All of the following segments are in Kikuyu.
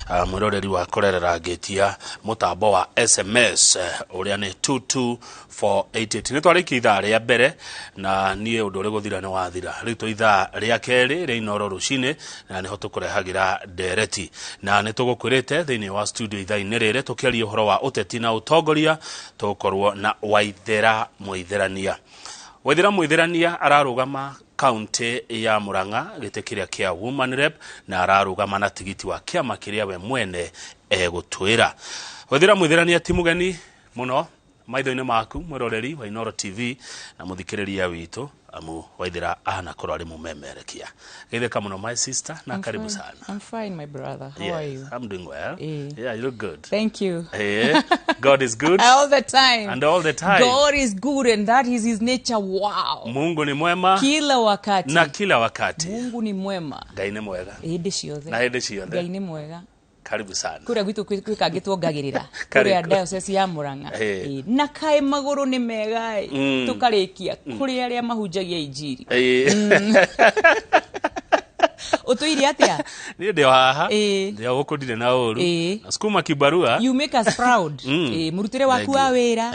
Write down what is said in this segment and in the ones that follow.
Mwĩroreri wa kũrerera ngĩtia mũtambo wa SMS ũrĩa nĩ 22488. Nĩ twarĩkia ithaa rĩa mbere na niĩ ũndũ ũrĩ gũthira nĩ wathira. Rĩu twĩ ithaa rĩa kerĩ rĩa Inooro rũcinĩ na nĩho tũkũrehagĩra ndereti, na nĩ tũgũkwĩrĩte thĩinĩ wa studio ithaa-inĩ rĩrĩ tũkĩaria ũhoro wa ũteti na ũtongoria tũgũkorwo na Waithera Mũithĩrania. Waithera Mũithĩrania ararũgama kaunti ya Murang'a gĩtĩ kĩrĩa kĩa Woman Rep, na ararũgama na tigiti wa kĩama kĩrĩa we mwene egũtwĩra. Waithera Mũithĩrania ti mũgeni mũno maitho-inĩ maku, mwĩroreri wa Inooro TV na mũthikĩrĩria witũ, amu Waithera ahana korwo arĩ mũmemerekia. Geithĩka mũno, my sister, na I'm karibu fine. sana. I'm fine, my brother. How are you? I'm doing well. Eh. Yeah, you look good. Thank you. God is good. All the time. And all the time. God is good and that is his nature. Wow. Mungu ni mwema Kila wakati. Na kila wakati. Mungu ni mwema. Ngai nĩ mwega. Hĩndĩ ciothe. Na hĩndĩ ciothe. Ngai nĩ mwega. Karibu sana. Kũrĩa gwitũ kwĩ kangĩ tuongagĩrĩra. Karibu. Kũrĩa diocese ya Murang'a. Eh. Na kaĩ magũrũ nĩ mega ĩ. Tũkarĩkia kũrĩ arĩa mahunjagia injiri. Ũtũire atĩa? Niĩ ndĩ o haha. Eh. Ndĩ o gũkũ, ndirĩ na ũru. Eh. Na sukuma kibarua. You make us proud. Mũrutĩre waku Thank wa you. wĩra,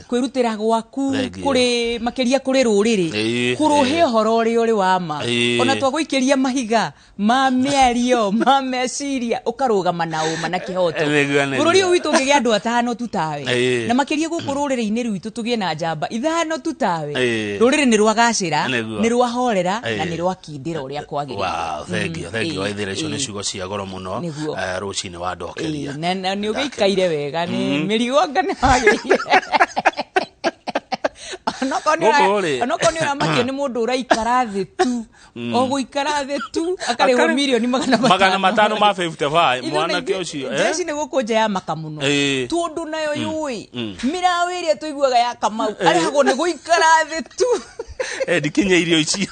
kwĩrutĩra gwaku Thank you. kũrĩ makĩria kũrĩ rũrĩrĩ, kũrũhe ũhoro ũrĩa ũrĩ wa ma, ona twagũikĩria mahiga ma mĩario, ma meciria, ũkarũgama na ũma na kĩhoto. Nĩguo, nĩguo. Bũrũri ũyũ witũ ũngĩgĩa andũ atano tu tawe, Eh. na makĩria gũkũ rũrĩrĩ-inĩ rwitũ tũgĩe na njamba ithano tu tawe, Eh. rũrĩrĩ nĩ rwagacĩra, Nĩguo. nĩ rwahorera na Eh. nĩ rwakindĩra ũrĩa kwagĩrĩire. Wow, thank you, thank you. Waithera, icio nĩ ciugo cia goro mũno. Nĩguo. Rũcinĩ wandokeria. Ĩĩ, na nĩ ũgĩikaire wega, nĩ mĩrigo anga nĩ wagĩire. Onokorwo nĩ Gũkũ rĩ. Onokorwo nĩ ũramakio nĩ mũndũ ũraikara thĩ tu, o gũikara thĩ tu akarĩhwo mirioni magana 500 ma 55 Ithuĩ mwanake na ũcio, eh? Jeshi nĩ gũkũ nja ya maka mũno, Ĩĩ. tondũ nayo yũĩ mĩraũ ĩrĩa tũiguaga ya Kamau arĩhagwo nĩ gũikara thĩ tu. Ndikinye irio icio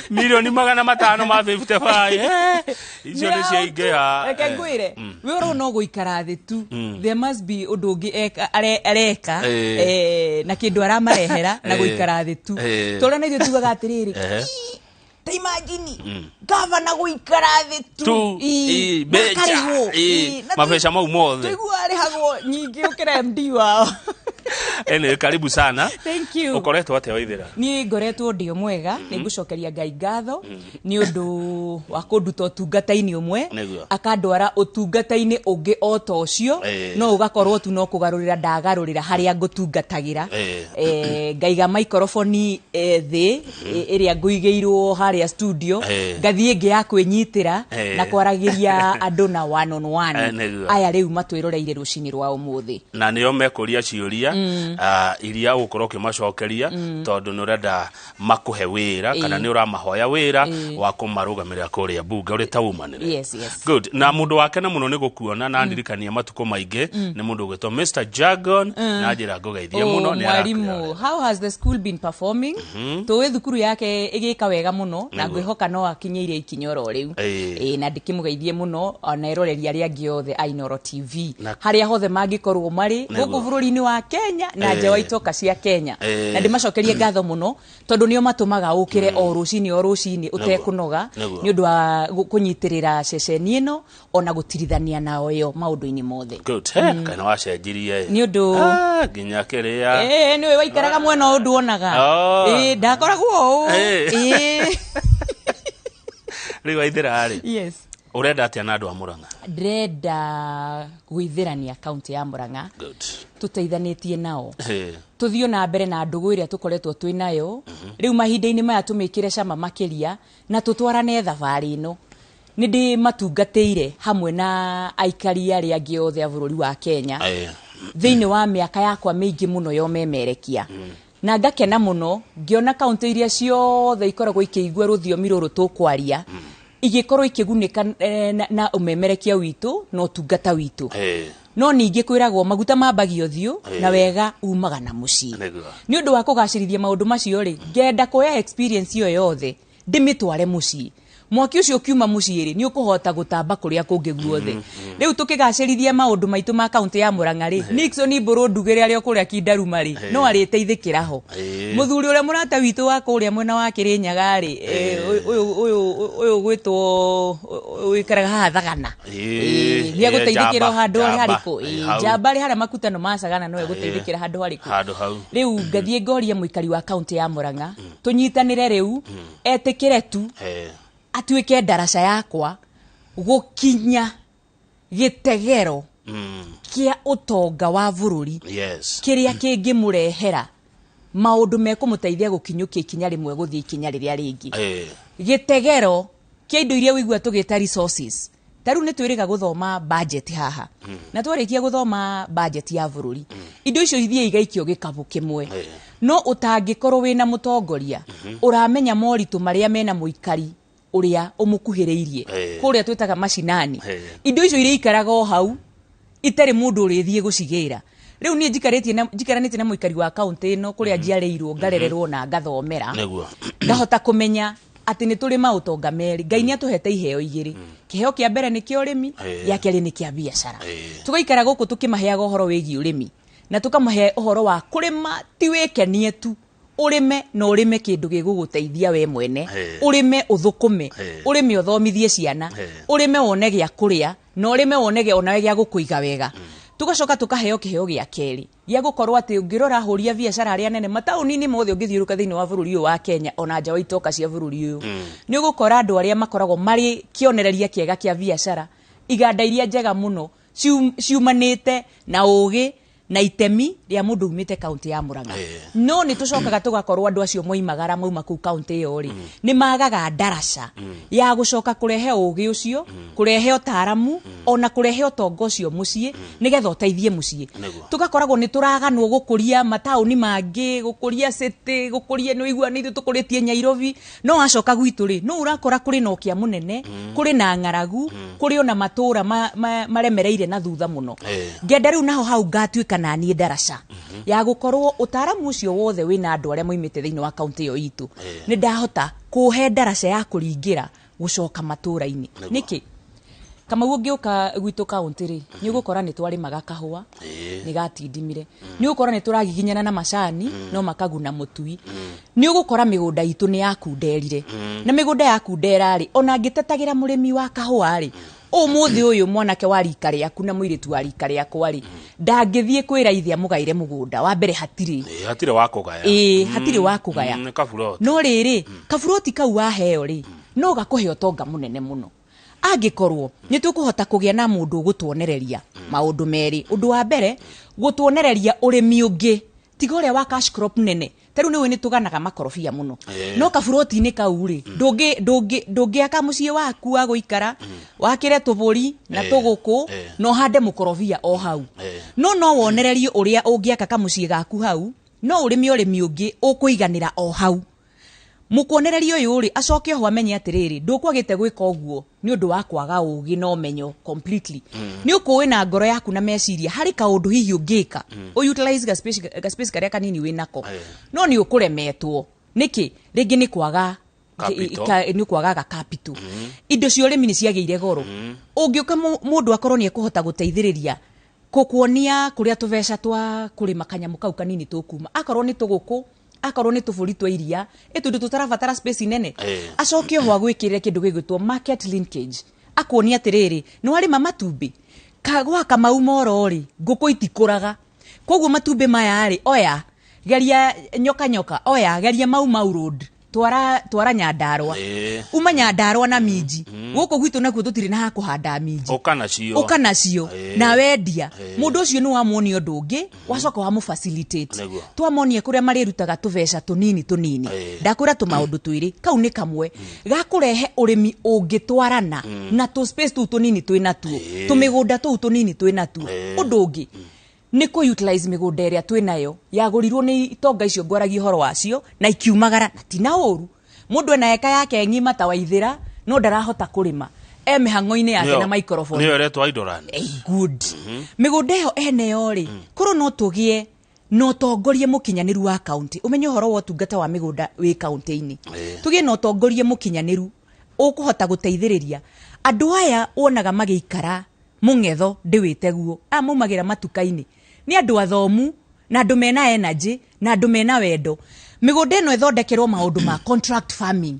mirioni 500 ma 55, icio nĩ ciaingĩha. Reke ngwĩre, we ũrona no gũikara thĩ tu, there must be ũndũ ũngĩ areka, na kĩndũ aramarehera na gũikara thĩ tu. Tũrĩa na ithuĩ tugaga atĩrĩrĩ, "Ii, ta imagine gavana gũikara thĩ tu." Tu, Ii, ii, na mbeca, akarĩhwo. ii, Ii, na mabeca mau mothe. Tũiguaga arĩhagwo nyingĩ gũkĩra MD wao. Anyway, karibu sana. Thank you. Ũkoretwo atĩa, Waithera? Niĩ ngoretwo ndĩ o mwega. Nĩ ngũcokeria Ngai ngatho nĩ ũndũ wa kũnduta ũtungata-inĩ ũmwe, akandwara ũtungata-inĩ ũngĩ o ta ũcio, no ũgakorwo tu no kũgarũrĩra ndagarũrĩra harĩa ngũtungatagĩra. Ngaiga maikoroboni thĩ ĩrĩa ngũigĩirwo harĩa studio, ngathiĩ ĩngĩ ya kwĩnyitĩra na kwaragĩria andũ na one on one. Nĩguo. Aya rĩu matwĩroreire rũcinĩ rwa ũmũthĩ. Na nĩo mekũria ciũria iria ũgũkorwo ũkĩmacokeria, tondũ nĩ ũrenda makũhe wĩra kana nĩ ũramahoya wĩra wa kũmarũgamĩrĩra kũrĩa mbunge ũrĩ ta woman rep. Yes. Good. Na mũndũ wakena mũno nĩ gũkuona na ndirikania matukũ maingĩ nĩ mũndũ ũgwĩtwo Mr Jargon, na njĩra ngũgeithie Oh, mũno nĩ mwarimu, arakwĩrorera. how has the school been performing? Tũĩ thukuru yake ĩgĩka wega mũno na Nĩguo. ngwĩhoka no akinyĩire ikinya oro rĩu. Ĩĩ. Ĩĩ, na ndĩkĩmũgeithie mũno ona eroreri arĩa angĩ othe a Inooro TV Na- harĩa hothe mangĩkorwo marĩ Nĩguo. gũkũ bũrũri-inĩ wa Kenya na nja wa itoka cia Kenya. Na ndĩmacokerie ngatho mũno tondũ nĩo matũmaga ũkĩre o rũcinĩ o rũcinĩ ũtekũnoga nĩ ũndũ wa kũnyitĩrĩra ceceni ĩno ona gũtirithania nao yo maũndũ-inĩ mothe. Good. Kana wacenjirie Nĩ ũndũ Ah, nginya kĩrĩa Ĩĩ, nĩwe waikaraga mwena ũyũ nduonaga. Oh. Ĩĩ, ndakoragwo ũũ. Ĩĩ. Ĩĩ. Rĩu Waithera rĩ, Yes. ũrenda atĩa na andũ a Mũrang'a? Ndĩrenda gwĩthĩrania kaunti ya Mũrang'a Good. tũteithanĩtie nao, tũthiĩ na mbere na ndũgũ ĩrĩa tũkoretwo twĩ nayo rĩu mahinda-inĩ maya, tũmĩkĩre cama makĩria na tũtwarane thabarĩ ĩno. Nĩ ndĩ matungatĩire hamwe na aikari arĩa angĩ othe a bũrũri wa Kenya thĩinĩ wa mĩaka yakwa mĩingĩ mũno ya ũmemerekia, na ngakena mũno ngĩona kaunti iria ciothe ikoragwo ikĩigua rũthiomi rũrũ tũkwaria igĩkorwo ikĩgunĩka na ũmemerekia witũ na ũtungata witũ. No ningĩ kwĩragwo maguta mambagia ũthiũ na wega umaga na mũciĩ. Nĩguo. Nĩ ũndũ wa kũgacĩrithia maũndũ macio rĩ, ngenda kuoya experience ĩyo yothe ndĩmĩtware mũciĩ. Mwaki ũcio ũkiuma mũciĩ rĩ, nĩ ũkũhota gũtamba kũrĩa kũngĩ guothe. Rĩu tũkĩgacĩrithia maũndũ maitũ ma kaũntĩ ya Murang'a rĩ, Nixon Mbũrũ Ndugĩre arĩ o kũrĩa Kindaruma rĩ, no arĩteithĩkĩra ho. Mũthuri ũrĩa mũrata witũ wa kũrĩa mwena wa Kĩrĩnyaga rĩ, ũyũ ũyũ ũyũ gwĩtwo ũikaraga haha Thagana, nĩ egũteithĩkĩra o handũ harĩkũ? Njamba rĩ harĩa makutano ma Sagana no egũteithĩkĩra handũ harĩkũ? Handũ hau. Rĩu ngathiĩ ngoria mũikari wa kaũntĩ ya Murang'a tũnyitanĩre rĩu, etĩkĩre tu atuĩke ndaraca yakwa gũkinya gĩtegero kĩa ũtonga wa bũrũri kĩrĩa kĩngĩmũrehera maũndũ mekũmũteithia gũkinyũkia ikinya rĩmwe gũthiĩ ikinya rĩrĩa rĩngĩ. Gĩtegero kĩa indo iria ũigua tũgĩta resources, ta rĩu nĩ twĩrĩga gũthoma budget haha, na twarĩkia gũthoma budget ya bũrũri, indo icio ithiĩ igaikio gĩkabu kĩmwe. No ũtangĩkorwo wĩna mũtongoria ũramenya moritũ marĩa mena mũikari ũrĩa ũmũkuhĩrĩirie kũrĩa twĩtaga macinani, indo icio irĩikaraga o hau itarĩ mũndũ ũrĩthiĩ gũcigĩra. Rĩu niĩ njikarĩtie na njikaranĩtie na mũikari wa kaũntĩ ĩno kũrĩa njiarĩirwo, ngarererwo na ngathomera, ngahota kũmenya atĩ nĩ tũrĩ maũtonga merĩ. Ngai nĩ atũhete iheo igĩrĩ. Kĩheo kĩa mbere nĩ kĩa ũrĩmi, gĩa kerĩ nĩ kĩa biacara. Tũgaikara gũkũ tũkĩmaheaga ũhoro wĩgiĩ ũrĩmi, na tũkamahe ũhoro wa kũrĩma ti wĩkenie tu, ũrĩme na ũrĩme kĩndũ gĩgũgũteithia we mwene, ũrĩme ũthũkũme, ũrĩme ũthomithie ciana, ũrĩme wone gĩa kũrĩa, na ũrĩme wone onawe gĩa gũkũiga wega. Tũgacoka tũkaheo kĩheo gĩa kerĩ gĩa gũkorwo atĩ ũngĩrora ahũri a biacara arĩa nene mataũni-inĩ mothe ũngĩthiũrũka thĩinĩ wa bũrũri ũyũ wa Kenya, ona nja wa itoka cia bũrũri ũyũ, nĩ ũgũkora andũ arĩa makoragwo marĩ kĩonereria kĩega kĩa biacara, iganda iria njega mũno ciumanĩte na ũgĩ na itemi rĩa mũndũ umĩte kaũntĩ ya Murang'a. No nĩ tũcokaga tũgakorwo andũ acio moimagara mauma kũu kaũntĩ ĩyo rĩ, nĩ magaga ndaraca ya gũcoka kũrehe ũgĩ ũcio, kũrehe ũtaaramu, ona kũrehe ũtonga ũcio mũciĩ, nĩgetha ũteithie mũciĩ. Tũgakoragwo nĩ tũraganwo gũkũria mataũni mangĩ, gũkũria city, gũkũria nĩ ũigua nĩ ithuĩ tũkũrĩtie Nyairobi, no wacoka gwitũ rĩ, no ũrakora kũrĩ na ũkĩa mũnene, kũrĩ na ng'aragu, kũrĩ ona matũra maremereire na thutha mũno. Ngenda rĩu naho hau ngatuĩka na niĩ ndaraca ya gũkorwo ũtaaramu ũcio wothe wĩna andũ arĩa moimĩte thĩinĩ wa kaũntĩ ĩyo itũ, nĩ ndahota kũhe ndaraca ya kũringĩra gũcoka matũra-inĩ. Nĩkĩ Kamau ũngĩũka gwitũ kaũntĩ rĩ, nĩ ũgũkora nĩ twarĩmaga kahũa, nĩ gatindimire, nĩ ũgũkora nĩ tũragiginyana na macani no makaguna mũtui, nĩ ũgũkora mĩgũnda itũ nĩ yakunderire, na mĩgũnda yakundera rĩ, ona ngĩtetagĩra mũrĩmi wa kahũa rĩ, ũmũthĩ ũyũ mwanake wa rika rĩaku na mũirĩtu wa rika rĩakwa rĩ, ndangĩthiĩ kwĩra ithe amũgaĩre mũgũnda wa mbere, hatirĩ. Hatirĩ wa kũgaya. Ĩĩ, hatirĩ wa kũgaya. Nĩ kaburoti. No rĩrĩ, kaburoti kau waheo rĩ, no gakũhe ũtonga mũnene mũno angĩkorwo nĩ tũkũhota kũgĩa na mũndũ ũgũtuonereria maũndũ merĩ. Ũndũ wa mbere, gũtuonereria ũrĩmi ũngĩ tiga ũrĩa wa cash crop nene. Ta rĩu nĩũĩ nĩ tũganaga makorobia mũno, no kaburoti-inĩ kau rĩ, ndũngĩaka mũciĩ waku wa gũikara, wakĩre tũbũri na tũgũkũ, na ũhande mũkorobia o hau. No wonererie ũrĩa ũngĩaka kamũciĩ gaku hau, no ũrĩme ũrĩmi ũngĩ ũkũiganĩra o hau. Mũkuonereria ũyũ rĩ, acoke oho amenye atĩrĩrĩ, ndũkwagĩte gwĩka ũguo nĩ ũndũ wa kwaga ũgĩ na ũmenyo completely, nĩ ũkũĩ na ngoro yaku na meciria harĩ kaũndũ hihi ũngĩka ũ utilize ga space karĩa kanini wĩ nako, no nĩ ũkũremetwo. Nĩkĩ? Rĩngĩ nĩ kwaga Capital. Nĩ kwagaga capital. Indo cia ũrĩmi nĩ ciagĩire goro. Ũngĩũka mũndũ akorwo nĩ ekũhota gũteithĩrĩria gũkuonia kũrĩa tũbeca twa kũrĩma kanyamũ kau kanini tũkuma, akorwo nĩ tũgũkũ, akorwo nĩ tũbũri twa iria, ĩ tũndũ tũtarabatara space nene, acoke oho agwĩkĩrĩre kĩndũ gĩgwĩtwo market linkage, akuonia atĩrĩrĩ, nĩ warĩma matumbĩ gwaka mau moro rĩ, ngũkũ itikũraga, koguo matumbĩ maya rĩ, oya geria nyoka nyoka, oya geria Mau Mau Road, twara twara Nyandarua, uma Nyandarua na minji gũkũ gwitũ nakuo tũtirĩ na ha kũhanda minji. Ũka nacio. Ũka nacio na wendia. Mũndũ ũcio nĩ wamuonia ũndũ ũngĩ, wacoka wamũ facilitate. Twamonia kũrĩa marĩrutaga tũbeca tũnini tũnini. Ndakwĩra tũmaũndũ twĩrĩ, kau nĩ kamwe ga kũrehe ũrĩmi ũngĩtwarana na tũ space tũu tũnini twĩ natuo, tũmĩgũnda tũu tũnini twĩ natuo. Ũndũ ũngĩ nĩ kũ utilize mĩgũnda ĩrĩa twĩ nayo yagũrirwo nĩ itonga icio ngwaragia ũhoro wacio na ikiumagara, na ti na ũru mũndũ ena eka yake ng'ima ta Waithĩra, no ndarahota kũrĩma, e mĩhang'o-inĩ yake na microphone. Nĩyo ĩretwo idle land. Good. Mĩgũnda ĩyo eneyo rĩ, korwo no tũgĩe na ũtongoria mũkinyanĩru wa kaunti, ũmenye ũhoro wa ũtungata wa mĩgũnda wĩ kaunti-inĩ, tũgĩe na ũtongoria mũkinyanĩru. Ũkũhota gũteithĩrĩria andũ aya wonaga magĩikara mũng'etho ndĩwĩte guo, aya maumagĩra matuka-inĩ nĩ andũ athomu na andũ mena energy na andũ mena wendo. Mĩgũnda ĩno ĩthondekerwo maũndũ ma contract farming.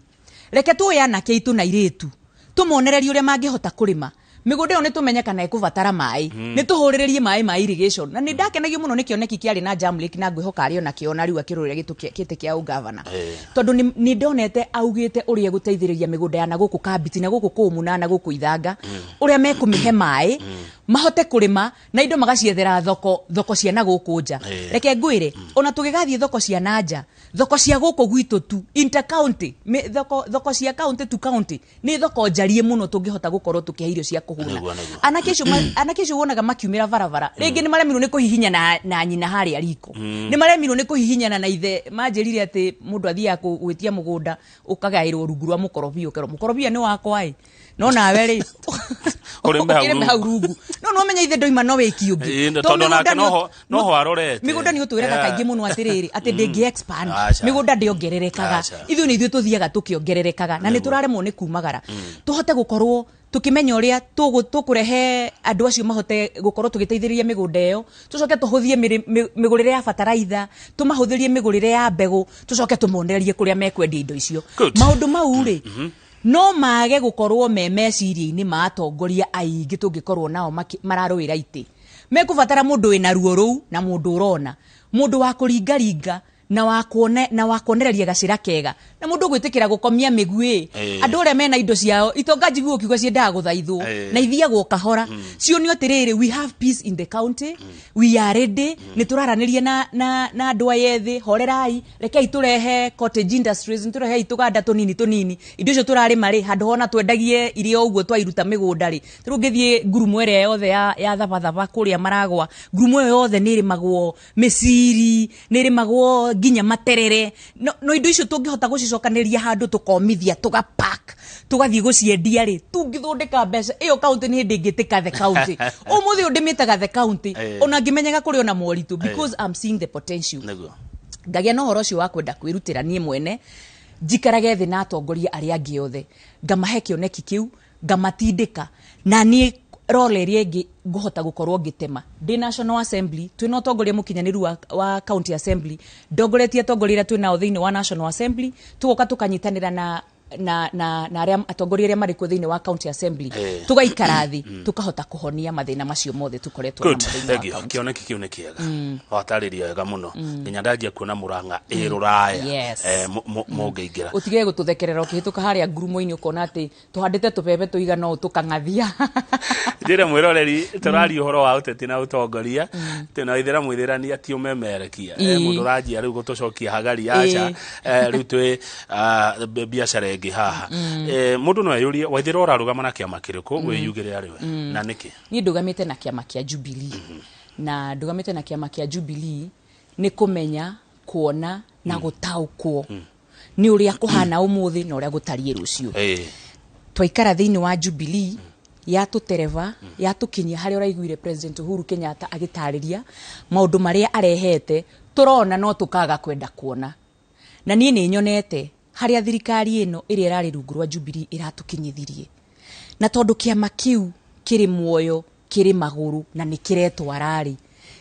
Reke tũĩ anake aitũ na airĩtu, tũmonererie ũrĩa mangĩhota kũrĩma mĩgũnda ĩyo. Nĩ tũmenye kana ĩkũbatara maĩ, nĩ tũhũrĩrĩrie maĩ ma irrigation. Na nĩ ndakenagio mũno nĩ kĩoneki kĩarĩ na Jamlake, na ngwĩhoka arĩ ona kĩo na rĩu akĩrũĩra gĩtĩ kĩa ũgavana, tondũ nĩ ndonete augĩte ũrĩa egũteithĩrĩria mĩgũnda ya na gũkũ Kambiti, na gũkũ Kũmuna, na gũkũ Ithanga, ũrĩa mekũmĩhe maĩ mahote kũrĩma na indo magaciethera thoko cia na gũkũ nja. Reke ngwĩre, ona tũgĩgathiĩ thoko cia na nja, thoko cia gũkũ gwitũ tu, intercounty, thoko cia county to county, nĩ thoko njarie mũno tũngĩhota gũkorwo tũkĩhe irio cia kũhũna. Nĩguo, nĩguo. Anake acio wonaga makiumĩra barabara, rĩngĩ nĩ maremirwo nĩ kũhihinya na nyina harĩa riko, nĩ maremirwo nĩ kũhihinyana na ithe. Manjĩrire atĩ mũndũ athiaga gwĩtia mũgũnda, ũkagaĩrwo rungu rwa mũkorobia, ũkerwo mũkorobia nĩ wakwa ĩ, no nawe rĩ Ũrĩme hau. Ũkĩrĩme hau rungu, no nĩ wamenya ithe ndoima no wĩki ũngĩ. Tondũ onake noho arorete. Mĩgũnda nĩ ũtwĩraga kaingĩ mũno atĩrĩrĩ, atĩ ndĩngĩ expand. Aca. Mĩgũnda ndĩongererekaga. Aca. Ithuĩ nĩ ithuĩ tũthiaga tũkĩongererekaga na nĩ tũraremwo nĩ kumagara. Tũhote gũkorwo tũkĩmenya ũrĩa tũkũrehe andũ acio mahote gũkorwo tũgĩteithĩrĩria mĩgũnda ĩyo, tũcoke tũhũthie mĩgũrĩre ya bataraitha, tũmahũthĩrie mĩgũrĩre ya mbegũ, tũcoke tũmonererie kũrĩa mekwendia indo icio. Good. Maũndũ mau rĩ, no mage gũkorwo me meciria-inĩ ma atongoria aingĩ tũngĩkorwo nao mararũĩra itĩ. Mekũbatara mũndũ wĩna ruo rũu na mũndũ ũrona, mũndũ wa kũringaringa na wa kuone na wa kuonereria gacĩra kega, na mũndũ ũgwĩtĩkĩra gũkomia mĩguĩ. Andũ arĩa mena indo ciao, itonga njiguo ũkiuga ciendaga gũthaithwo na ithiagwo kahora, cionio atĩrĩrĩ, we have peace in the county, we are ready. Nĩ tũraranĩria na andũ aya ethĩ, horerai, rekei tũrehe cottage industries, nĩ tũrehei tũganda tũnini tũnini. Indo icio tũrarĩma rĩ, handũ hona twendagie irio ũguo twairuta mĩgũnda rĩ, rĩu ũngĩthiĩ ngurumo ĩrĩa yothe ya thabathaba kũrĩa maragwa, ngurumo ĩyo yothe nĩ ĩrĩmagwo mĩciri, nĩ ĩrĩmagwo nginya materere. No indo icio tũngĩhota gũcicokanĩrĩria handũ, tũkomithia, tũgapack, tũgathiĩ gũciendia rĩ, tũngĩthondeka mbeca. Ĩyo county nĩ hĩndĩ ĩngĩtĩka the county. Ũmũthĩ ũyũ ndĩmĩtaga the county ona ngĩmenyaga kũrĩ ona moritũ, because I'm seeing the potential. Ngagĩa na ũhoro ũcio wa kwenda kwĩrutĩra niĩ mwene, njikarage thĩ na atongoria arĩa angĩ othe, ngamahe kĩoneki kĩu, ngamatindĩka. Na niĩ role ĩrĩa ĩngĩ ngũhota gũkorwo ngĩtema ndĩ National Assembly, twĩna ũtongoria mũkinyanĩru wa county assembly, ndongoretie atongoria arĩa twĩ nao thĩinĩ wa National Assembly, tũgoka tũkanyitanĩra na arĩa atongoria arĩa marĩ kuo thĩinĩ wa county assembly, tũgaikara thĩ, tũkahota kũhonia mathĩna macio mothe tũkoretwo Good. namo thĩinĩ wa Thank you. county. Kĩoneki kĩu nĩ kĩega, watarĩria wega mũno, nginya ndanjia kuona Mũrang'a ĩ rũraya. Mũngĩingĩra. Ũtige gũtũthekerera ũkĩhĩtũka harĩa ngurumo-inĩ, ũkona atĩ tũhandĩte tũbebe tũigana ũũ tũkang'athia. Njĩre mwĩroreri, tũraria ũhoro wa ũteti na ũtongoria tena ithĩra mwĩthĩrania ti ũmemerekia. Mũndũ ũranjia rĩu gũtũcokia hagari, aca. Rĩu twĩ biacara ĩngĩ haha. Mũndũ no eyũrie, Waithĩra, ũrarũgama na kĩama kĩrĩkũ? Wĩyugĩre arĩ we na nĩkĩ. Niĩ ndũgamĩte na kĩama kĩa Jubilee, na ndũgamĩte na kĩama kĩa Jubilee nĩ kũmenya, kuona na gũtaũkwo nĩ ũrĩa kũhana ũmũthĩ na ũrĩa gũtariĩ rũciũ. Twaikara thĩinĩ wa Jubilee, yatũtereba, yatũkinyia harĩa ũraiguire President Uhuru Kenyatta agĩtarĩria maũndũ marĩa arehete, tũrona no tũkaga kwenda kuona. Na niĩ nĩ nyonete harĩa thirikari ĩno ĩrĩa ĩrarĩ rungu rwa Jubilee ĩratũkinyithirie, na tondũ kĩama kĩu kĩrĩ muoyo, kĩrĩ magũrũ na nĩ kĩretwara rĩ,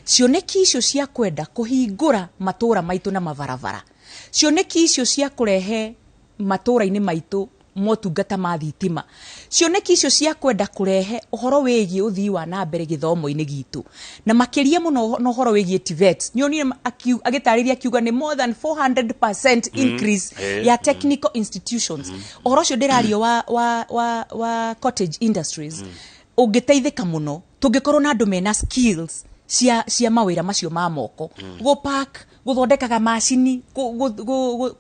cioneki icio cia kwenda kũhingũra matũũra maitũ na mabarabara, cioneki icio cia kũrehe matũũra-inĩ maitũ motungata ma thitima, cioneki icio cia kwenda kũrehe ũhoro wĩgiĩ ũthii wa na mbere gĩthomo-inĩ gitũ, na makĩria mũno na ũhoro wĩgiĩ TVET, nĩ onire agĩtarĩria akiuga nĩ more than 400% increase ya technical institutions. Ũhoro ũcio ndĩrario wa cottage industries, ũngĩteithĩka mũno tũngĩkorwo na andũ mena skills cia mawĩra macio ma moko, gũpark, gũthondekaga macini,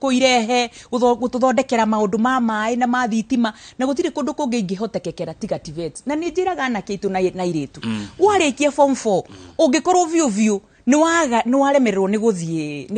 kũirehe, gũtũthondekera maũndũ ma maĩ na ma thitima, na gũtirĩ kũndũ kũngĩ ingĩhotekekera tiga TVET. Na nĩ njĩraga anake aitũ na airĩtu, warĩkia form 4, ũngĩkorwo biũ biũ nĩ waremererwo nĩ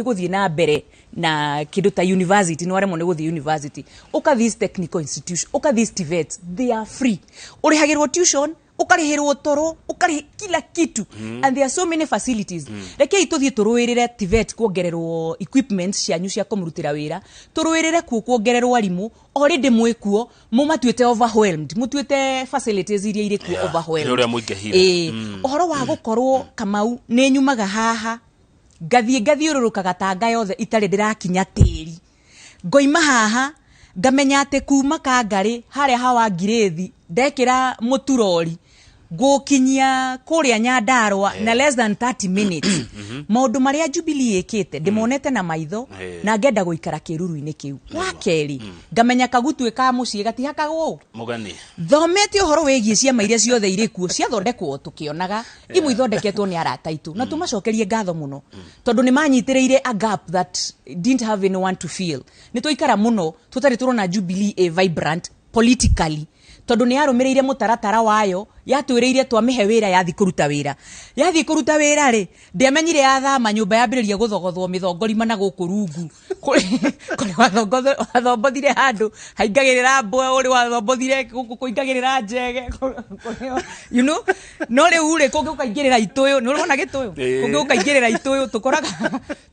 gũthiĩ na mbere na kĩndũ ta university, nĩ waremwo nĩ gũthiĩ university, ũka these technical institution, ũka these TVET, they are free, ũrĩhagĩrwo tuition. Ũkarĩhĩrwo toro, ũkarĩhĩ kila kitu, and there are so many facilities. Rekei tũthiĩ tũrũĩrĩre TVET kuongererwo equipment cianyu cia kũmũrutĩra wĩra, tũrũĩrĩre kuo kuongererwo arimũ. Already mwĩ kuo, mũmatuĩte overwhelmed, mũtuĩte facilities iria irĩ kuo overwhelmed. Nĩ ũrĩa mũingĩhire. Ĩĩ, ũhoro wa gũkorwo, Kamau, nĩ nyumaga haha ngathiĩ ngathiũrũrũka Gatanga yothe itarĩ ndĩrakinya tĩri, ngoima haha ngamenya atĩ kuma Kangarĩ harĩa hawa Ngirĩthi ndekĩra mũturori ngũkinyia kũrĩa Nyandarua na less than 30 minutes. Maũndũ marĩa Jubilee ĩkĩte ndĩmonete na maitho na ngenda gũikara kĩruru-inĩ kĩu. Wa kerĩ, ngamenya kagutuĩ ka mũciĩ gatihakagwo mũgeni. Thomete ũhoro wĩgiĩ ciama iria ciothe irĩ kuo ciathondekwo, tũkĩonaga imwe ithondeketwo nĩ arata aitũ, na tũmacokerie ngatho mũno tondũ nĩ manyitĩrĩire a gap that didn't have anyone to fill. Nĩ twaikara mũno tũtarĩ tũrona Jubilee ĩ vibrant politically, tondũ nĩ yarũmĩrĩire mũtaratara wayo, yatwĩrĩire twamĩhe wĩra yathiĩ kũruta wĩra. Yathiĩ kũruta wĩra rĩ, ndĩamenyire yathama nyũmba yambĩrĩria gũthogothwo mĩthongorima na gũkũ rungu kũrĩ wathombothire handũ haingagĩrĩra mbwe, ũrĩ wathombothire gũkũ kũingagĩrĩra njege no rĩu rĩ, kũngĩ gũkaingĩrĩra itũyũ, nĩ ũrona gĩtũyũ? Ĩĩ. Kũngĩ gũkaingĩrĩra itũyũ,